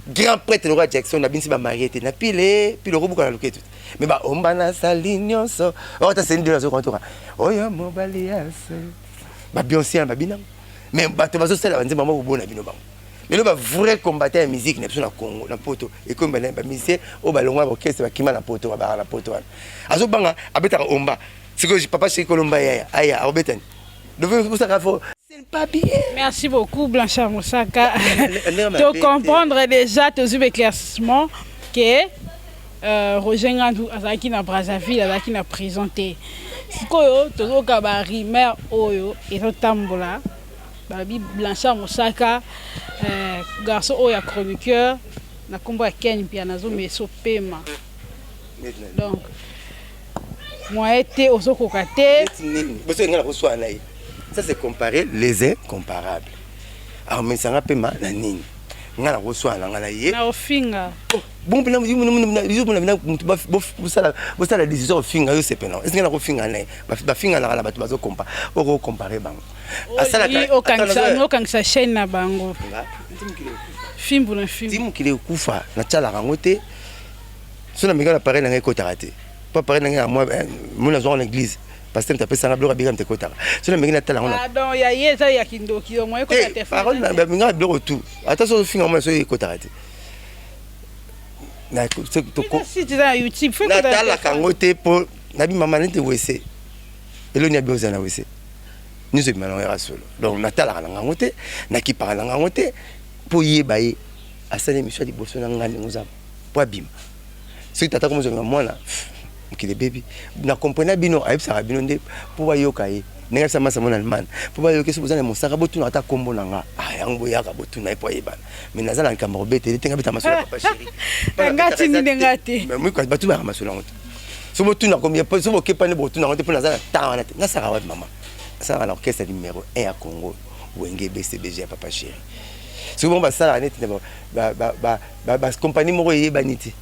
Grand prêtre lokola Jackson abinisi ba marie te na pile pile okobuka na loketo te mais ba omba na sali nyonso oyo ata seni delo azokoka toka oyo mobali ya se ba Beyoncé na babina mais bato bazosala banzembo moko bobona bino bango lelo ba vrai combattant ya musique na biso na Congo na poto ekomi ba ba musicien oyo balongwa orchestre bakima na poto babaka na poto wana azobanga abetaka omba sikoyo papa chéri kolomba yaya aya akobetani donc osaka fo. C'est pas bien. Merci beaucoup Blanchard Mosaka. To comprendre déjà tozwi ba éclaircissement que Roger Ngandu azalaki na Brazzaville, azalaki na prison te. Sikoyo tozoka ba rumeur oyo ezotambola balobi Blanchard Mosaka garçon oyo ya chroniqueur na kombo ya Ken Mpiana azomeso pema. Donc moyen te ozokoka te. Boso nga nakoswana na ye. Ça, c'est comparer les incomparables. Akomesanga pema na nini? Nga nakoswana na nga na ye. Na ofinga. Bon, mpena bina mutu bosala décision ofinga yo sepena. Est-ce que nakofinga na ye? Bafinganaka na bato bazokompa okocompare bango. Okangisa chaîne na bango. Fimbu na fimbu. Ti mokili ekufa natialaka yango te. So na meka na appareil na ngai ekotaka te. Po appareil na ngai ya mwa mona nazwaka na église. Pasteur moto apesanga biloko abika moto ekotaka. So na meki natala yango. Pardon, ya ye eza ya kindoki yo moyen ekota te. Parole na bamingaka biloko tout. Ata so ofinga mwana so ekotaka te. Natalaka yango te mpo nabi mama nete wese eloni ya bioza na wese nyonso ebima nango yaka solo. Donc natalaka na ngango te, nakipaka na ngango te mpo yeba ye asali émission ya liboso na ngai ndenge oza mpo abima. Soki tata komozonga mwana mokili ebebi na comprena bino ayebisaka bino nde mpo bayoka ye ndenge ayebisa masa mona Allemagne mpo bayoka soki boza na mosaka botuna ata kombo na nga ah yango boyaka botuna ye mpo ayebana mais naza na likambo kobetele te nga beta masolo ya papa chéri nga tindi nde nga te bato bayaka masolo yango te soki botuna soki bokepani botuna yango te mpo naza na temps wana te nasaka wapi mama nasalaka na orchestre numéro 1 ya Congo Wenge BCBG ya papa chéri soki bango basalaka neti na bacompagnie moko eyebani te,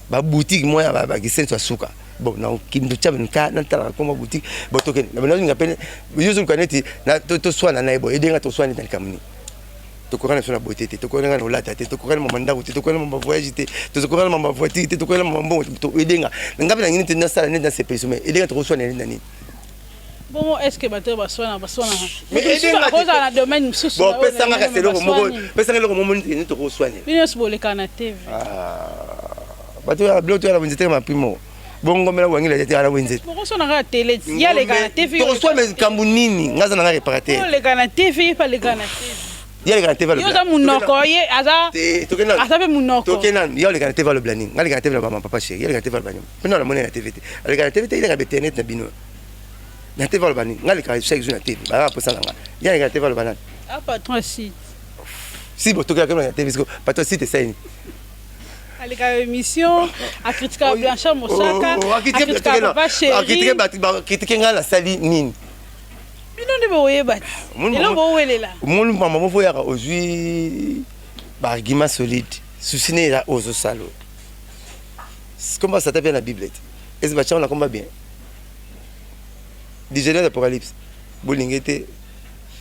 baboutique moko ya bakisenso ya suka bon na kindu tya nka natalaka komba boutique bon tokende na nalinga pene yo ozoluka neti toswana na ye boye edenga toswana neti na likambo nini tokokana biso na beauté te, tokokana na kolata te, tokokana mama ndako te, tokokana mama voyage te, tokokana mama voiture te, tokokana mama mbongo edenga nga mpe na nini te nasala neti nasepeliso mais edenga tokoswana neti na nini. Bongo est-ce que bato baswana baswana akozala na domaine mosusu? Bon, pesanga kasi eloko moko, pesanga eloko moko nini tokoswanela. Bino nyonso boleka na TV. Bato ya biloko toyala wenze te maprimo bongomela wangila te ala wenze. Bokoswana kaka tele, ye aleka na TV. Tokoswana likambo nini? Nga aza na nga réparateur. Oleka na TV, ye mpe aleka na TV. Ye aleka na TV. Yo oza munoko, ye aza aza mpe munoko. Toke nanu, ye aleka na TV alobela nini? Nga aleka na TV na mama papa chéri, ye aleka na TV aloba nini? Mpe na namoni na TV te. Aleka na TV te, ye aleka na internet na bino. Na TV aloba nini? Nga aleka chaque jour na TV, ba posa na nga. Ye aleka na TV aloba nani? Ah, patron site. Si bo tokela na TV siko, patron site esali nini? Aleka émission, akritika Blanchard Mosaka, akritika papa chéri. Akritike nga nasali nini? Bino nde boyeba te. Eloko bowelela. Omoni mama moko yaka ozwi ba argument solide. Souci ne eza ozosala. Komba sata bien na Bible te. Eza ba na komba bien. Du Genèse Apocalypse. Bolinge te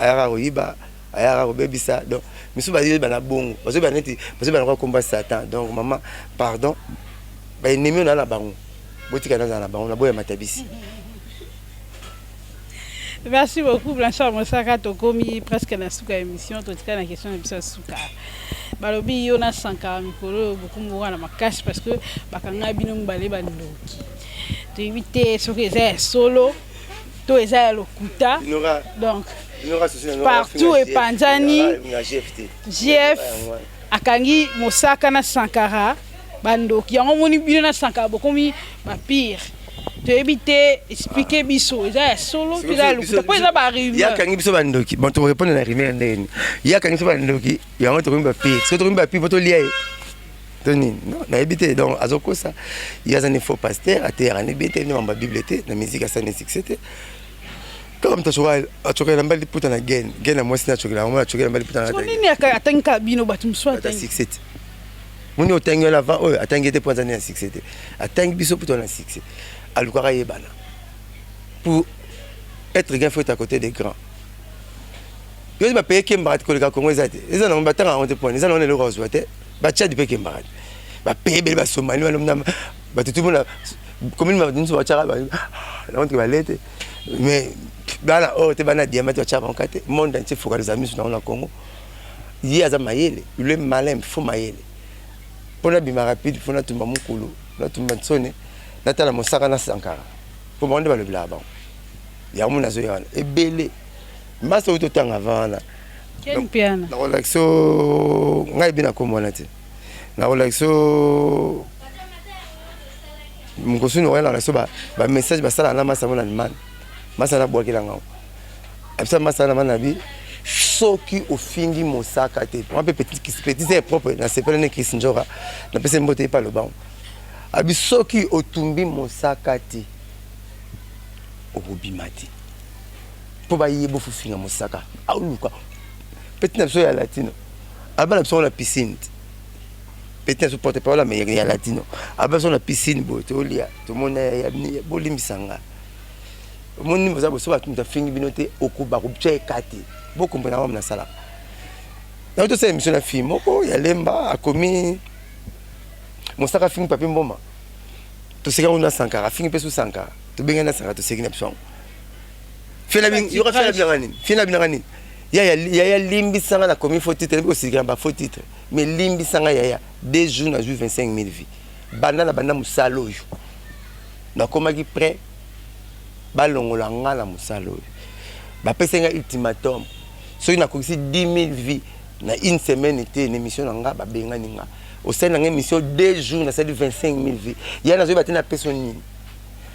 ayaka koyiba, ayaka kobebisa. Donc misu bazoyeba na bongo, bazoyeba neti bazoyeba na komba Satan. Donc mama pardon, ba ennemi na na bango. Botika naza na bango na boya matabisi. Merci beaucoup Blanchard Mosaka, tokomi presque na suka ya émission, totika na question na biso ya suka. Balobi yo na Sankara mikolo oyo bokumbuka na makasi parce que bakanga bino mibale bandoki. Toyebi te soki eza ya solo to eza ya lokuta. Donc partout epanzani JF akangi Mosaka na Sankara bandoki yango omoni bino na Sankara bokomi ba pire. Toyebi te, expliquer biso eza ya solo to eza ya lokuta po eza ba rumeur. Ye akangi biso bandoki. Bon, to répondre na rumeur ndenge nini? Ye akangi biso bandoki, yango tokomi ba pire. Soki tokomi ba pire po tolia ye to nini? Non, nayebi te. Donc azokosa. Ye aza ne faux pasteur, ateyaka ne bien te, ne mamba Bible te, na musique asali ne succès te. Kaka moto acokela na mbali liputa na gene, gene na mwasi na acokela yango, acokela mbali liputa na So nini atangi kaka bino bato mosusu atangi succès te. Moni otangi wana avant oyo atangi te mpo aza na succès te. Atangi biso mpo na succès. Alukaka yebana. Pour être grand, il faut être à côté des grands. Yo ba paye kemba koleka Congo eza te. Eza na batanga yango te pona. Eza na eloko azwa te. Batchad mpe ekembaka te, bapays ebele, Basomalie wana, bato tumona commune, bato nyonso batiaka naonte bale te. Mais bana oyo te, bana diamant te, batiaka bango te. Monde entier focalise miso nango na Congo. Ye aza mayele, il est malin, fo mayele mpo nabima rapide, mpo natumba mokulu, natumba nsone, natala mosaka na Sankara, mpo bango nde balobelaka bango. Yango mona azoya wana ebele masa oyo totanga avant wana. Nakolakisa ngai ebi na kombo wana te. Nakolakisa mokosuni oya, nakolakisa bamessage basalaka na masa ngo na Allemagne. Masa nabwakela ngango, abisa masa na mana bi soki ofingi mosaka te. Mwa mpe petit sœur propre, nasepela ne Chris Njoka, napesi mbote epa lobango. Abi soki otumbi mosaka te, okobima te, mpo bayeba ofofinga mosaka. Aoluka petit na biso ya Latino, aba na biso na piscine te. Petit na biso porte parole ya Latino, aba biso na piscine boye, tolia, tomona bolimbisa nga. Omoni, boza boso, bato moto afingi bino te, okoba kotya eka te. Bokomprena wam nasalaka yango. Tosala émission na fille moko ya Lemba, akomi mosaka, afingi Papi Mboma, toseki yango na Sankara, afingi mpe su Sankara, tobengani na Sankara, toseki na biso yango. Yoka, fia na binanga nini? Fia na binanga nini? Yaya, limbisanga, nakomi faux titre, nayebi kosilika na bafaux titre, mais limbisanga yaya. 2 jours nazwi 25 000 vues. Banda na banda mosala oyo, nakomaki prêt balongola nga na mosala oyo. Bapesi nga ultimatum: soki nakokisi 10 000 vues na une semaine te na émission na nga, babengani nga. Osali na nga émission 2 jours, nasali 25 000 vues ya, nazoyeba te napesa nini.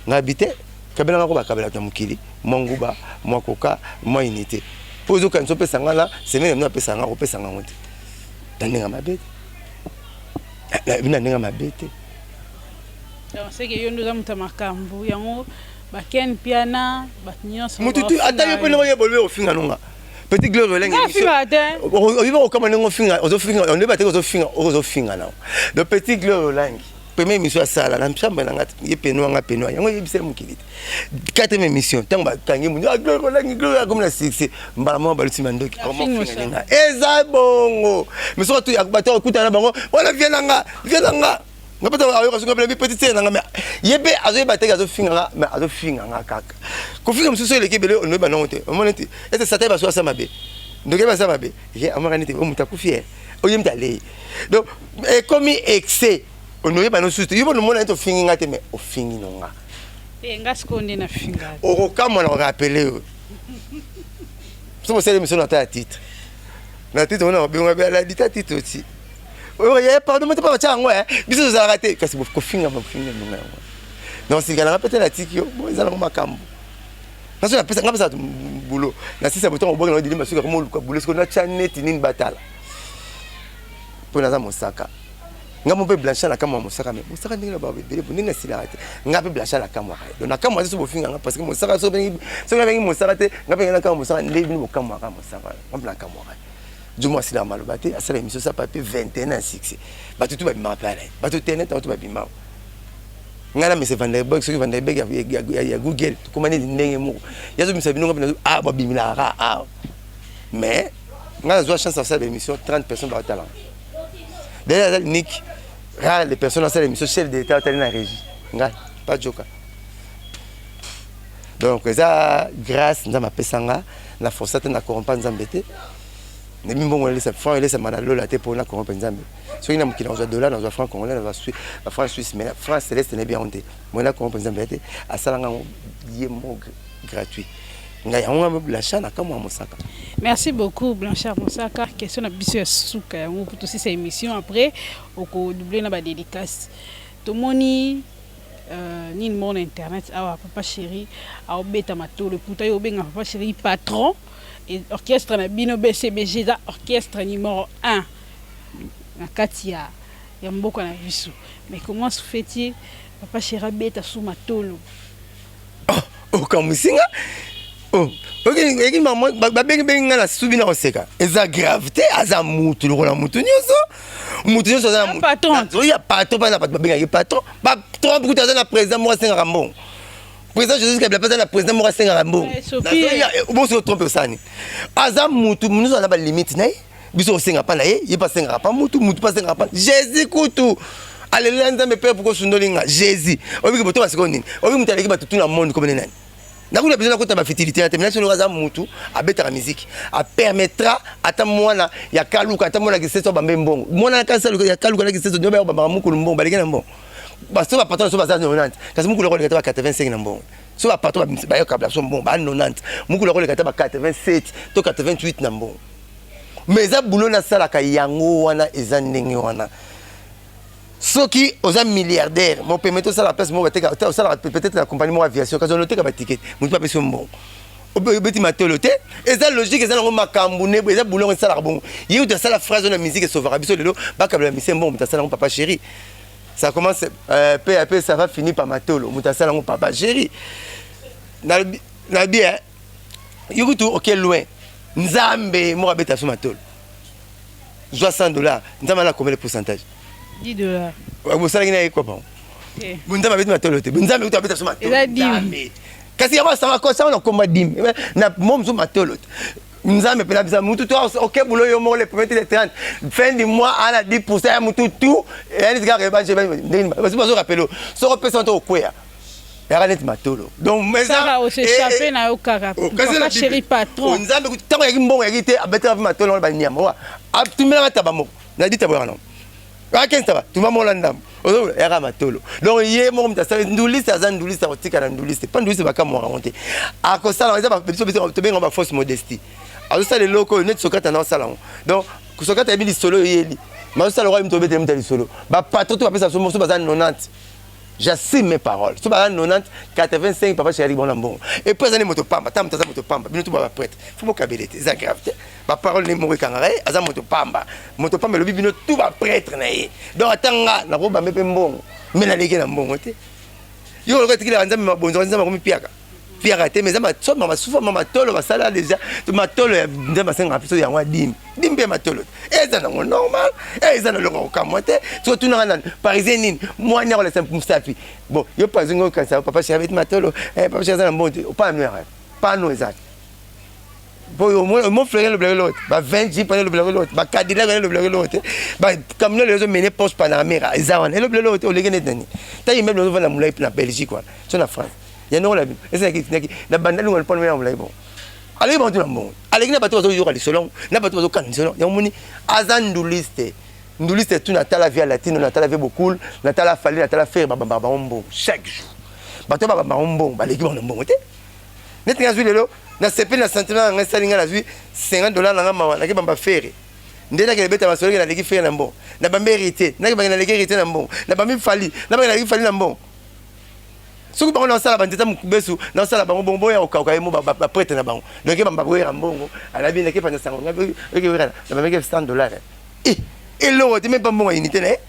Nga bi te, kabelanga ko bakabela na mokili, mwa nguba, mwa koka, mwa unité, mpo ozokanisa opesa nga na semaine na apesa nga, kopesa nga ngo te na ndenge mabe te, na ndenge mabe te. Donc c'est que yo nde oza moto ya makambo yango, baken Piana, bato nyonso. Motu tu, ata yo mpe ndenge oyeba olobi ofinga nonga petit Gloire Olenge. Ofinga te. Oyebi okama ndenge ofinga, ozofinga, ondeba te, ozofinga, ozofinga nao. Donc petit Gloire Olangi, première émission asala na chambre na nga, ye peno anga peno yango oyebisa ye mokili te. Quatrième émission, ntango bakangi mundu, ah, Gloire Olangi, Gloire akomi na succès, mbala moko baluti mandoki, akomofinga. Eza bongo, mais soki bato akutana na bango wana, vie na nga, vie na nga, nga mpe ayoka soki nga petit sœur na nga, mais ye mpe azoyeba teke azofinga nga, mais azofinga nga kaka. Kofinga mosusu eleki ebele, onoyeba nango te. Omona neti ete satan baso asa mabe, ndoki baza mabe, ye amaka neti moto akufi ye, oye moto alei. Donc ekomi excès, onoyeba no susu te. Yo mona neti ofingi nga te, mais ofingi no nga. Nga sikoyo nde nafinga? Okokamwa na korappeler yo so bosali émission na ta ya titre, na titre ona babenga aladi ta titre oti ye pardon moto mpo batya yango biso tozalaka te, kasi kofinga bafinga ndonga yango. Donc sika nanga pete natiki yo bo eza nango makambo naso napesa nga pesa bulo nasisa botongo obwaki nango dili masuki akoma oluka bulo siko natya neti nini batala mpo naza mosaka. Nga mo mpe Blanchard na kamwa mosaka, mais mosaka ndenge na ba ebele bo ndenge nasilaka te. Nga mpe Blanchard na kamwaka ye, donc na kamwa te so bofinga nga, parce que mosaka soki nabengi mosaka te, nga mpe nga na kamwa mosaka nde bino bokamwaka mosaka. Nga mpe na kamwaka ye, jomo asilaka maloba te, asala émission sa papier 21 na succès, bato tu babimaka mpe ala ye, bato tene ntango tu babimaka. Ngai na mese Vanderberg, soki Vanderberg ya Google, tokóma neti ndenge moko ye azobimisa bino, nga mpe ah, babimelaka kaka ah. Mais ngai nazwa chance asala émission, 30 personnes baotalanga. D'ailleurs aza unique, rare les personnes asala émission, chef de l'État atali na régie, ngai pas joka. Donc eza grâce Nzambe apesa nga na force te, na corrompa Nzambe te. Nayebi mbongo nalesa franc elesama na lola te mpo na corrompre Nzambe. Soki na mokili nazwa dollar, nazwa franc congolais, nazwa franc suisse, mais franc céleste nayebi yango te. Moi na corrompre Nzambe te, asalanga yango ye mo gratuit. Ngai yango nga Blanchard na kamwa mosaka. Merci beaucoup Blanchard Mosaka. Question na biso ya suka yango po tosisa émission, après okodouble na badédicace. Tomoni nini moko na internet awa, Papa Chéri aobeta matolo, pourtant yo obenga Papa Chéri patron et orchestre na bino BCBG eza orchestre numéro 1 na kati ya mboka na biso. Mais comment se fait-il Papa Chéri abeta su matolo? Okamwisi nga, babengi nga na subi na koseka. Eza grave te, aza mutu lokola mutu nyonso, mutu nyonso aza ya patron mpana. Bato babengaki patron, patron kutu aza na président moko asengaka mbongo. Président Joseph Kabila mpe aza na président moko asengaka mbongo. Boso trompe osani, aza mutu nyonso, aza balimite na ye. Biso osenga pa na ye, ye pa asengaka pa mutu, mutu pa asengaka pa Jésus kutu. Alelela Nzambe, père, pourquoi osundoli nga? Jésus oyebiki boto basikoyo nini? Oyebi moto aleki bato tuna monde komene nani? Nakuna besoin nakota bafutilité na te. Mina soki aza mutu abetaka miziki, apermettra ata mwana ya Kaluka, ata mwana Kiseso abambe mbongo. Mwana ya Kaluka na Kiseso ndio baya bambaka mukulu mbongo, baleki na mbongo. Baso bapatron so baza 90, kasi mukulu akoleka ta ba 85 na mbongo. So bapatron bayokabla so mbongo ba 90, mukulu akoleka ta ba 87 to 88 na mbongo. Mais eza bulo nasalaka yango wana, eza ndenge wana. Soki oza milliardaire, mopeme tosala place moko bateka, osalaka peut-être na compagnie moko aviation, kasi oloteka baticket, motu bapesi yo mbongo, obeti matolo te. Eza logique, eza nango makambo ne, eza boulongo esalaka bongo. Ye kutu asala phrase oyo na musique esovaka biso lelo, bakabela misie mbongo. Moto asala yango, papa chéri. Ça commence peu à peu, ça va finir par matolo. Moto asala yango, papa chéri. Nalobi yo kutu oke loin. Nzambe moko abeta so matolo, zwa 100 $, Nzambe ana combien de pourcentage? 10 $. Bosalaki na ye kwa bango, Nzambe abeti matolo te. Nzambe kutu abeta so matolo, Nzambe. Kasi yango asanga kosango na komba dime na mo mosusu matolo te. Nzambe mpena bisa mutu to oke bulo yo moko, le premier le 30 fin du mois ana 10 % ya mutu tu yani kaka ebanje ndenge basi bazorapele soko opesa to okweya, yaka neti matolo. Donc os'échappe na yo kaka, papa chéri patron. Nzambe, ntango yaki mbongo yaki te, abetaka mpe matolo wana banyama wa atumelaka taba moko na di taba yaka nango akende taba tuma moko na ndambo yaka matolo. Donc ye moko moto asali nduliste, aza nduliste, akotika na nduliste mpa nduliste bakamwaka yango te. Akosala eza biso tobenga bafausse modestie. Azosala eloko oyo neti Sokata na osala yango. Donc Sokata yebi lisolo oyeli, ma azosala oyo moto obeteli moto ya lisolo. Bapatron to bapesa so baza 90, j'assume mes paroles, so baza 90, 85 papa chéri bona mbongo. Et puis azali moto pamba. Ta moto aza moto pamba, bino to ba prêtre faut bokabele te, eza grave te. Baparole ne moko ekangaka ye, aza moto pamba. Moto pamba elobi bino tout baprêtre na ye. Donc ata nga nakobambe mpe mbongo, me naleki na mbongo te. Yo oloka etikilaka Nzambe mabonzo, Nzambe akomi piaka piaka te. Mais eza soma basufa ma matolo basala déjà matolo ya Nzambe asengaka biso yango adimi dimi mpe matolo te. Eza nango normal, eza na eloko kokamwa te. Soki otunaka nani parisien nini mwani akolesa mosapi, bon, yo parisien ngo okanisa papa chéri abeti matolo, papa chéri aza na mbongo te. Opano yaka pano eza te. Mo frère elobelaka eloko te, ba 20 jeep wana elobelaka eloko te, bacadillac wana elobelaka eloko te, bacamion lelo ezomene Porsche Panamera eza wana elobela eloko te. Oleki neti nani? Ta immeuble ozovanda molai na Belgique wana so na France ya ndongo na bino esalaki na banda lunga lupano ya molai. Bon, aleki bango na mbongo, aleki na bato bazoyoka lisolo, na bato bazokana lisolo yango. Moni aza nduliste, nduliste tu. Natala via latino, natala vie bokul, natala Fally, natala Ferre, babambaka bango mbongo chaque jour. Bato babambaka bango mbongo, baleki bango na mbongo te. Neti ngai nazwi lelo, nasepeli na sentiment na ngai, esali ngai nazwi 50 $ na ngai, mawa nake bamba Ferre nde nakende beta masolo ke naleki Ferre na mbongo. Na bambi Héritier, nake bange naleki Héritier na mbongo. Na bambi Fally, na bange naleki Fally na mbongo. Soki bango naosala banzeta mokubesu, naosala bango bongo boya kokauka ye mo baprêtre na bango. Donc bamba boyera mbongo alabi nake panza sango na bameki 100 $, eloko te, même pa mbongo ya unité na ye.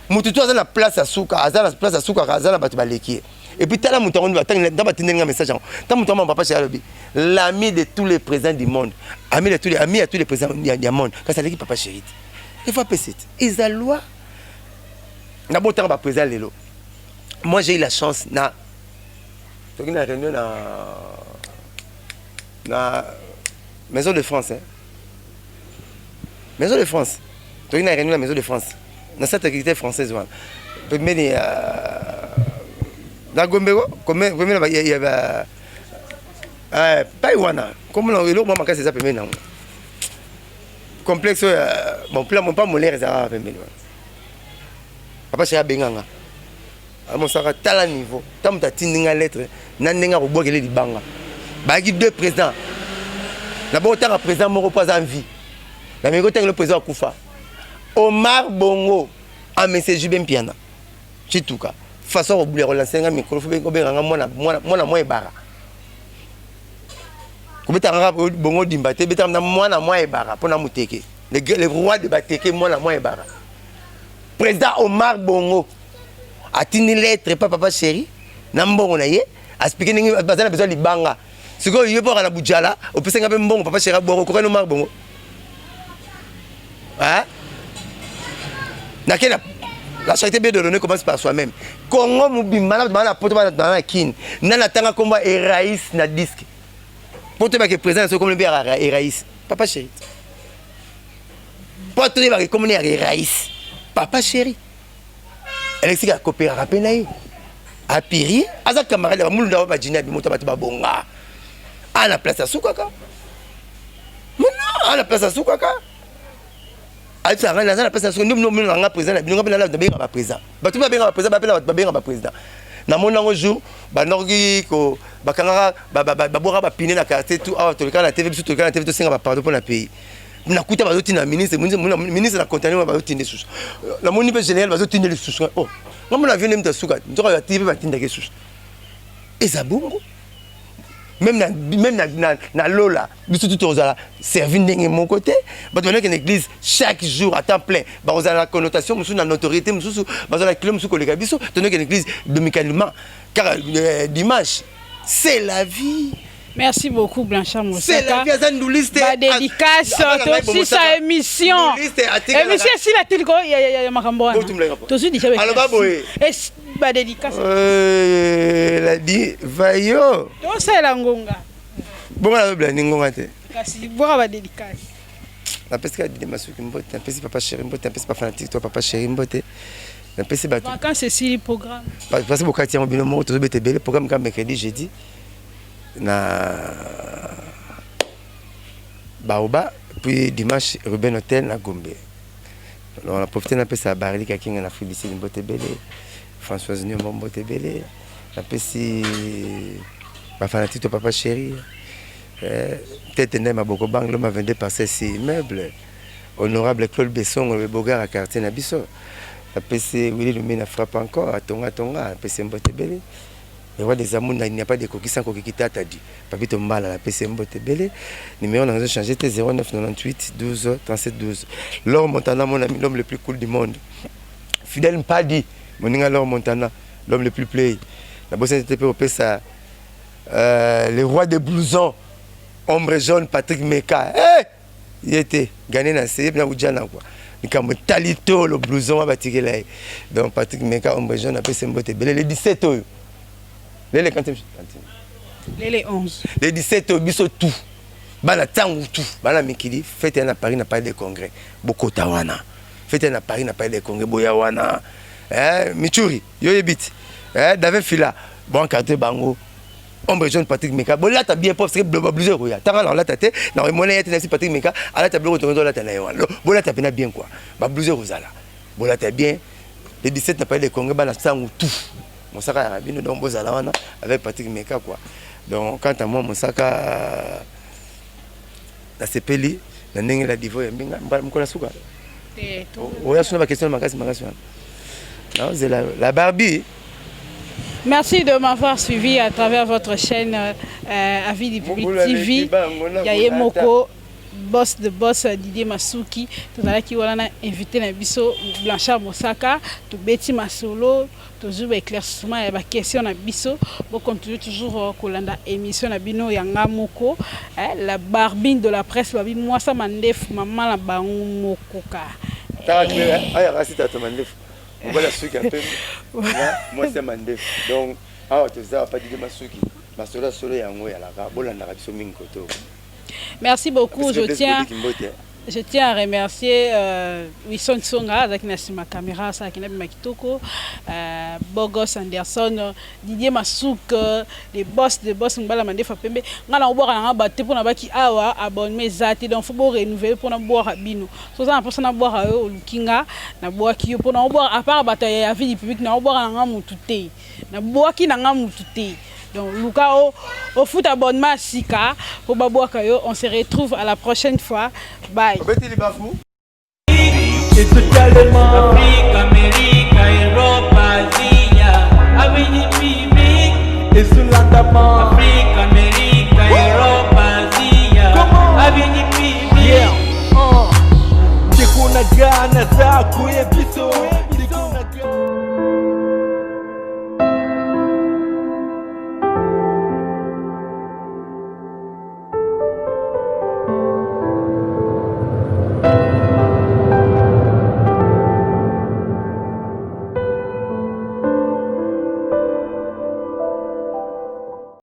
Motu to aza na place ya suka, aza na place ya sukaka, aza na bato baleki ye. Et puis tala moto yango nda batindeli nga message yango. Ta moto yango, papa chéri alobi l'ami de tous les présidents du monde, ami de tous les ami ya tous les présidents ya monde, kasi aleki papa chéri te. Il faut apesa te, eza loi na botanga baprésident lelo. Moi, j'ai eu la chance na toki na réunion na Maison de France, hein? Maison de France, toki na réunion na Maison de France, na cette activité française wana pembeni na Gombeko, pembeni ya pai wana, komona eloko mwa makasi eza pembeni nango, complexe oyo. Bon, plan pa molaire ezalaka pembeni wana. Papa chéri abenganga, amosaka tala niveau ta moto atindi nga lettre na ndenge akobwakele libanga. Bayaki deux présidents na bongo, otanga président moko mpo aza en vie, na mingi otangela président akufa, Omar Bongo amese Jube Mpiana Chituka. Façon akobula kolanse nga micro, fo obenganga mwana mwa ebara, kobetaka nga bongo dimba te, betaka na mwana mwa ebara mpona moteke, le roi de bateke, mwana mwa ebara. Président Omar Bongo atindi lettre pa papa chéri na mbongo na ye, aexpliquer ndenge baza na besoin libanga. Sikoyo ye mpo na bujala opesanga mpe mbongo, papa chéri abwako okokani Omar Bongo nake na la charité bien ordonnée commence par soi-même. Congo mobimba na bana poto, bana na Kine, nani atanga kombo Erais na disque po toyebake président na soki kombo mpe Erais? Papa chéri. Po toyebaka ekomoni ya rais papa chéri. Alexis akopéraka mpe na ye apirie, aza camarade ya bamulunda, ba bajini abimoto, bato babonga ana place asukaka mona ana place asukaka, ayebisaka ngai naza na place nasuka. Nde bino na nga président na bino, nga mpe nala babengaka baprésident, bato mpe babengaka baprésident, bapena bato babengaka baprésident. Namoni yango jour bandaki ko bakangaka, babwaka bapine na quartier tout awa. Toleka na TV, biso toleka na TV, tosenga bapardon mpo na pays. Nakuta bazotinda ministre, ministre na conteneur, bazotinda lisusu. Namoni mpe général bazotinda lisusu. Oh, nga mona avion nde mutu asuka, nzoka batindi mpe, batindaki lisusu. Eza bongo même na, même na lola, biso tu tozala servi ndenge moko te. Bato bandaki na église chaque jour à temps plein, bakozala na connotation mosusu, na notoriété mosusu, bazala na kilo mosusu koleka biso tondaki na église dominicalement kaka dimanche. C'est la vie. Merci beaucoup, Blanchard. C'est la vie, aza nduliste. Badédicace, tosisa émission. Émission esila te liko ya makambo wana tozwi déjà. Aloba boye. Badédicace. Ladi vayo. Tosalela ngonga. Bongo nazobela ni ngonga te. Kasi bwaka badédicace. Napesi kaka Dide Masuki mbote, napesi papa chéri mbote, napesi bafanatique to papa chéri mbote, napesi bato. Vacances esili, programme? Parce bokati yango bino moko, tozobeta ebele. Programme kaka mercredi, jeudi na Baoba, puis dimanche Ruben Hotel na Gombe. Donc na profite, napesa Barili Kakinga na Afrique du Sud mbote ebele, Françoise Nyombo mbote ebele, napesi bafanatique to papa chéri tete nde maboko banglo ma 22 parcelle si immeuble, honorable Claude Besongo, le bogar ya quartier na biso. Napesi Willi Lumina, frappe encore, atonga tonga, napesi mbote ebele. Le roi des amours, il n'y a pas de koki sans koki kitata di Papito Mbala, napesi mbote ebele. Numéro na nga changé te, 09 98 12 37 12. Laure Montana, mon ami, l'homme le plus cool du monde, Fidèle Mpadi, moninga Laure Montana, l'homme le plus play. Nabosani te mpe kopesa le roi des blousons, ombre jaune, Patrick Meka. Hey! Ye te gane na se ye mpena kujana kua likambo etali tolo blouson wana batikela ye. Donc Patrick Meka, ombre jaune, apesi mbote ebele. Le 17 oyo, lele kanti. Lele 11. Le 17 oyo, biso tout bana ntango tout bana mikili, fête ya na Paris, na Palais de Congrès. Bokota wana, fête ya na Paris, na Palais de Congrès, boya wana. Michuri yo yebi ti David Fila, bon encadre bango, ombre jaune Patrick Meka, bolata bien parce que bablouson ekoya. Tanga na olata te, na omona ye te na si Patrick Meka alata biloko tongo, olata na ye wana. Bolata mpena bien quoi, bablouson ekozala, bolata bien le 17 na Palais de Congrès. Bana sango tout mosaka yaka bino, donc bozala wana avec Patrick Meka quoi. Donc quant à moi, mosaka, nasepeli na ndenge la divo ya mbinga mokolo ya suka oya suna baquestion makasi makasi wana, naozela la Barbie. Merci de m'avoir suivi à travers votre chaîne Avis du Public TV. Yaye Moko, boss de boss Didier Masuki. Tozalaki wana na invité na biso Blanchard Mosaka, tobeti masolo, tozwi ba éclaircissement ya ba question na biso. Bo continue toujours kolanda émission na bino ya nga moko, la Barbine de la presse, babi mwasa mandefu, mama na bango moko ka. Ayaka sita mandefu, mobali asuki ya pembe, mwasi ya mandefu. Donc awa toza pa Dide Masuki, masolo ya solo yango eyalaka, bolandaka biso mingi koto. Merci beaucoup. Je tiens à remercier Wilson Songa, avec na sima caméra, ça qui na kitoko, Bogos Anderson, Didier Masouk, les boss de boss mbala mandefa pembe. Nga na obwaka nga ba te pona baki awa abonnement eza te, donc faut bo renouveler pona boire bino. So za na posa na boire yo olukinga na boaki yo pona oboire à part bato ya vie du public na oboire na nga mutu te. Na boaki na nga mutu te. Donc luka au foot abonnement sika po babwaka yo. On se retrouve à la prochaine fois. Bye. Obeti libafu. Ezotalema. Afrika, Amerika, Europa, Asia, Avenue Public. Ezolandama. Afrika, Amerika, Europa, Asia, Comment? Avenue Public. Yeah. Ndeko na nga, naza koyebiso.